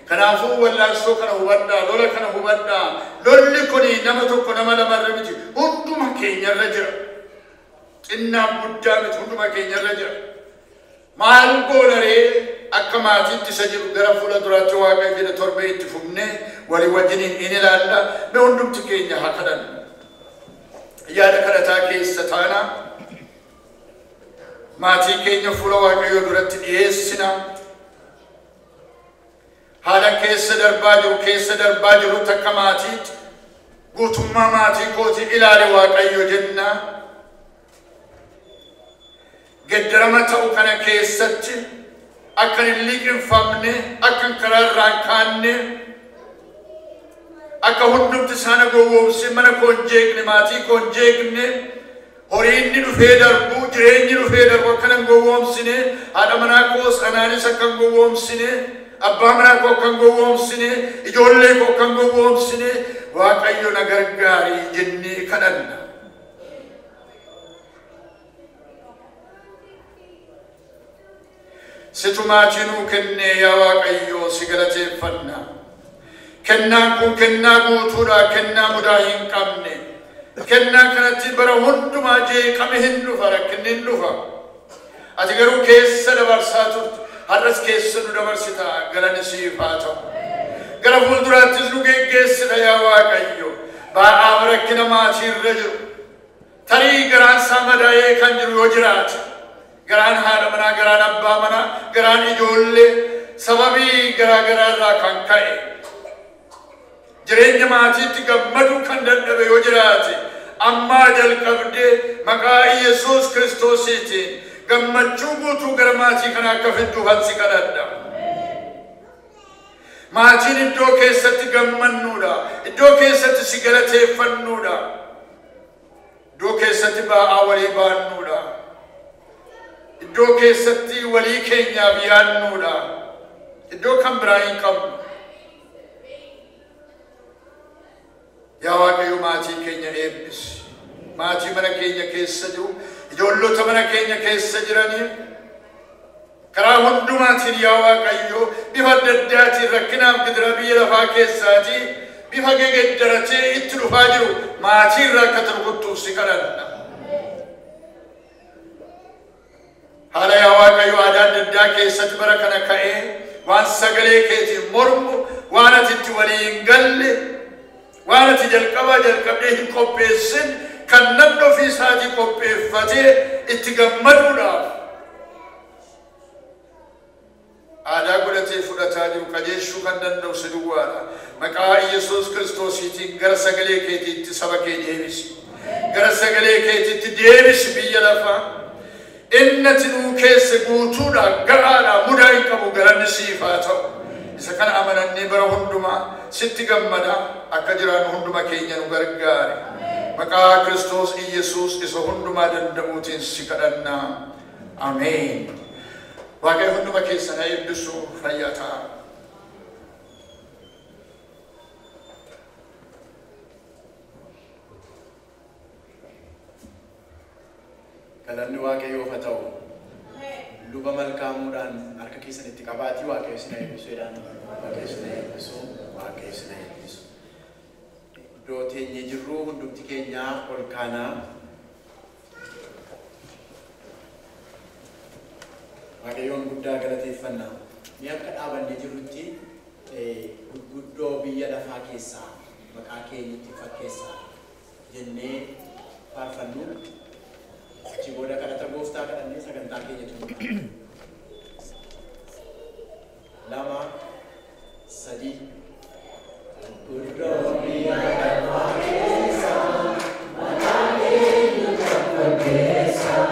A: Kanaafuu wallaansoo kana hubadhaa, lola kana hubadhaa. Lolli kun nama tokko nama lamarra miti, hunduma keenyarra jira. Xinnaaf guddaa miti, hunduma keenyarra jira. Maal goona ree akka maatiitti isa jiru gara fuula duraatti Waaqayyo jedha torbee itti fufnee walii wajjiniin in ilaalla. Mee hundumti keenya haa kadhannu. Yaada kadhataa keessa taana. Maatii keenya fuula Waaqayyoo duratti dhiyeessina. Haala keessa darbaa jiru keessa darbaa jiru takka maatiitti guutummaa maatii kootii ilaali Waaqayyo jenna. Geddarama ta'u kana keessatti Akka hin liqinfamne, akka hin karaa irraa hin kaanne, akka hundumti isaana gowwoomsee mana koo hin jeeqne, maatii koo hin jeeqne, horiinni dhufee darbu, jireenyi dhufee darbu akka hin gowwoomsine, haadha manaa koos anaanis akka hin gowwoomsine, abbaa manaa koo akka hin gowwoomsine, ijoollee koo akka hin gowwoomsine, Waaqayyo na gargaarii jennee kadhanna. Situ maatii nuu kennee yaa Waaqayyo si galateeffanna. Kennaan kun kennaa guutuudha, kennaa mudaa hin qabne. Kennaa kanatti bara hundumaa jeeqame hin dhufa, rakkinni hin dhufa. Ati garuu keessa dabarsaa turte, har'as keessa nu dabarsita, galanni siif haa ta'u. Gara fuulduraattis nu geggeessita yaa Waaqayyo. Ba'aa rakkina maatii irra jiru. Tarii garaan isaa madaa'ee kan jiru yoo jiraate, garaan haadha manaa, garaan abbaa manaa, garaan ijoollee sababii garaa garaa irraa kan ka'e jireenya maatiitti gammaduu kan dadhabe yoo jiraate, ammaa jalqabdee maqaa Yesuus Kiristoosiitiin gammachuu guutuu gara maatii kana akka fidduuf si kadhadha. Maatiin iddoo keessatti gammannuudha. Iddoo keessatti si galateeffannuudha. Iddoo keessatti ba'aa walii baannuudha. Iddoo keessatti walii keenyaaf yaadnuudha. Iddoo kan biraa hin qabnu. Yaa Waaqayyo maatii keenya eebbisi. Maatii mana keenya keessa jiru, ijoollota mana keenya keessa jiranii karaa hundumaatiin yaa Waaqayyo bifa adda addaatiin rakkinaaf gidira biyya lafaa keessaatii bifa gegeddaratee itti dhufaa jiru maatii irraa akka turguttuuf si kadhanna. Haala yaa Waaqayyo aadaa adda addaa keessatti bara kana ka'ee waan sagalee keetiin mormu, waan ati itti walii hin galle, waan ati jalqabaa jalqabdee hin qopheessin kan namni ofii isaatii qopheeffatee itti gammaduudhaaf aadaa godhatee fudhataa jiru qajeelchuu kan danda'u si duwwaadha. Maqaa Yesuus Kiristoosiitiin gara sagalee keetiitti saba kee deebisi. Gara sagalee keetiitti deebisi biyya lafaa. Inni ati nuu keessa guutuudha, ga'aadha, mudaa hin qabu, galanni siif haa ta'u. Isa kana amanannee bara hundumaa sitti gammada akka jiraannu hunduma keenya nu gargaare. Maqaa Kiristoos Iyesuus isa hundumaa danda'uutiin si kadhannaa. Ameen. Waaqayyo hunduma keessan haa eebbisu, fayyaa ta'a.
B: Galanni Waaqayyoof haa ta'u. Luba malkaamuudhaan harka keessanitti qabaatii Waaqayyo isin haa eebbisu jedhaan. Waaqayyo isin haa eebbisu. Waaqayyo isin haa eebbisu. Iddoo teenyee jirru hundumti keenyaa ol kaanaa. Waaqayyoon guddaa galateeffanna. Mee akka dhaabannee jirrutti gurguddoo biyya lafaa keessaa maqaa keenyatti fakkeessaa jennee faarfannu. Achi booda kadhata gooftaa kadhannee sagantaa keenya xumurra. 2 3 Gurguddoo biyya lafaa keessaa maqaa keenyatti fakkeessaa.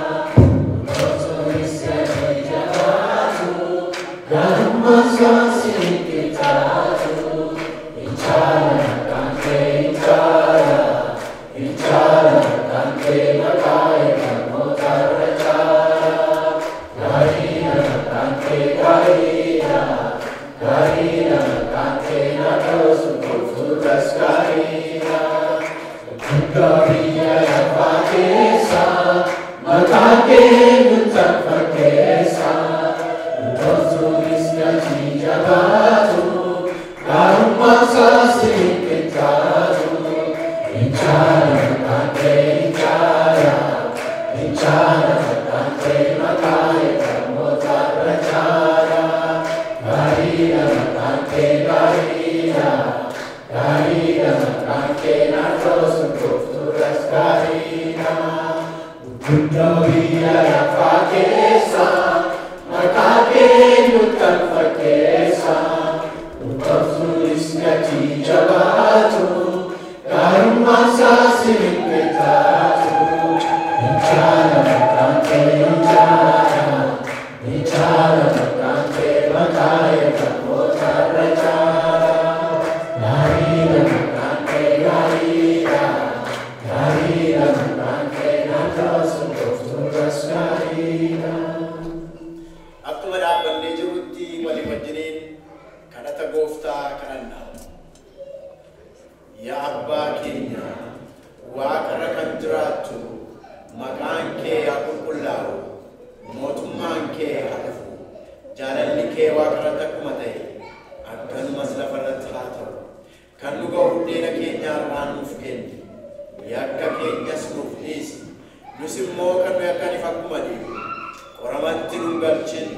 B: nu galchin,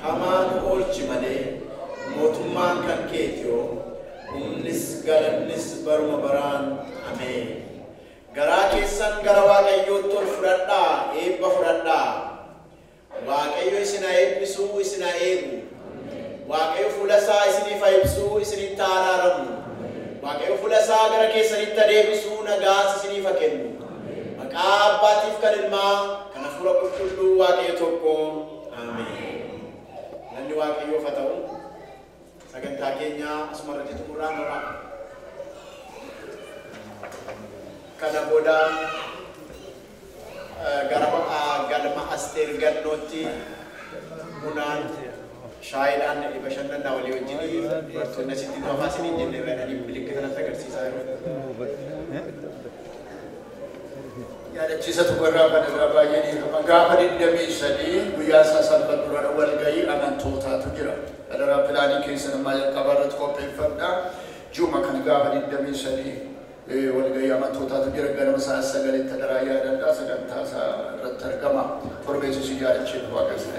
B: hamaa nu oolchi malee, mootummaan kan keetiyoo, humnis galannis baruma baraan. Ameen. Garaa keessan gara Waaqayyootti ol fudhadhaa, eebba fudhadhaa. Waaqayyo isin haa eebbisuu, isin haa eegu. Waaqayyo fuula isaa isiniif haa ibsuu, isinitti haa araaramu. Waaqayyo fuula isaa gara keessanitti haa deebisuu, nagaas isiniif haa kennu. Maqaa Abbaatiif kan Ilmaa kan Hafuura Qulqulluu Waaqayyo tokko. Ameen. Galanni Waaqayyoof haa ta'u. Sagantaa keenya asuma irratti xumurraa nora. Kana booda gara galma Asteer Gannootti bunaan shaayiidhaan bashannanaa walii wajjin. Dubartoonni asitti nu hafaa isiniin jenne irra milikkita natti agarsiisaa jiru.
A: Yaadachiisa tokko irraa kan irraa baay'ee dhiifama. Gaafa 23 guyyaa isaa Sanbata dura walgahii amantootaatu jira. Adaraa pilaanii keessa namaa jalqabaa irratti qopheeffadha. Ji'uma kana gaafa 23 walgahii amantootaatu jira. Ganama sa'a 9tti adaraa yaadadhaa, sagantaa isaa irratti argama. Torbeessi si yaadachiif Waaqa isa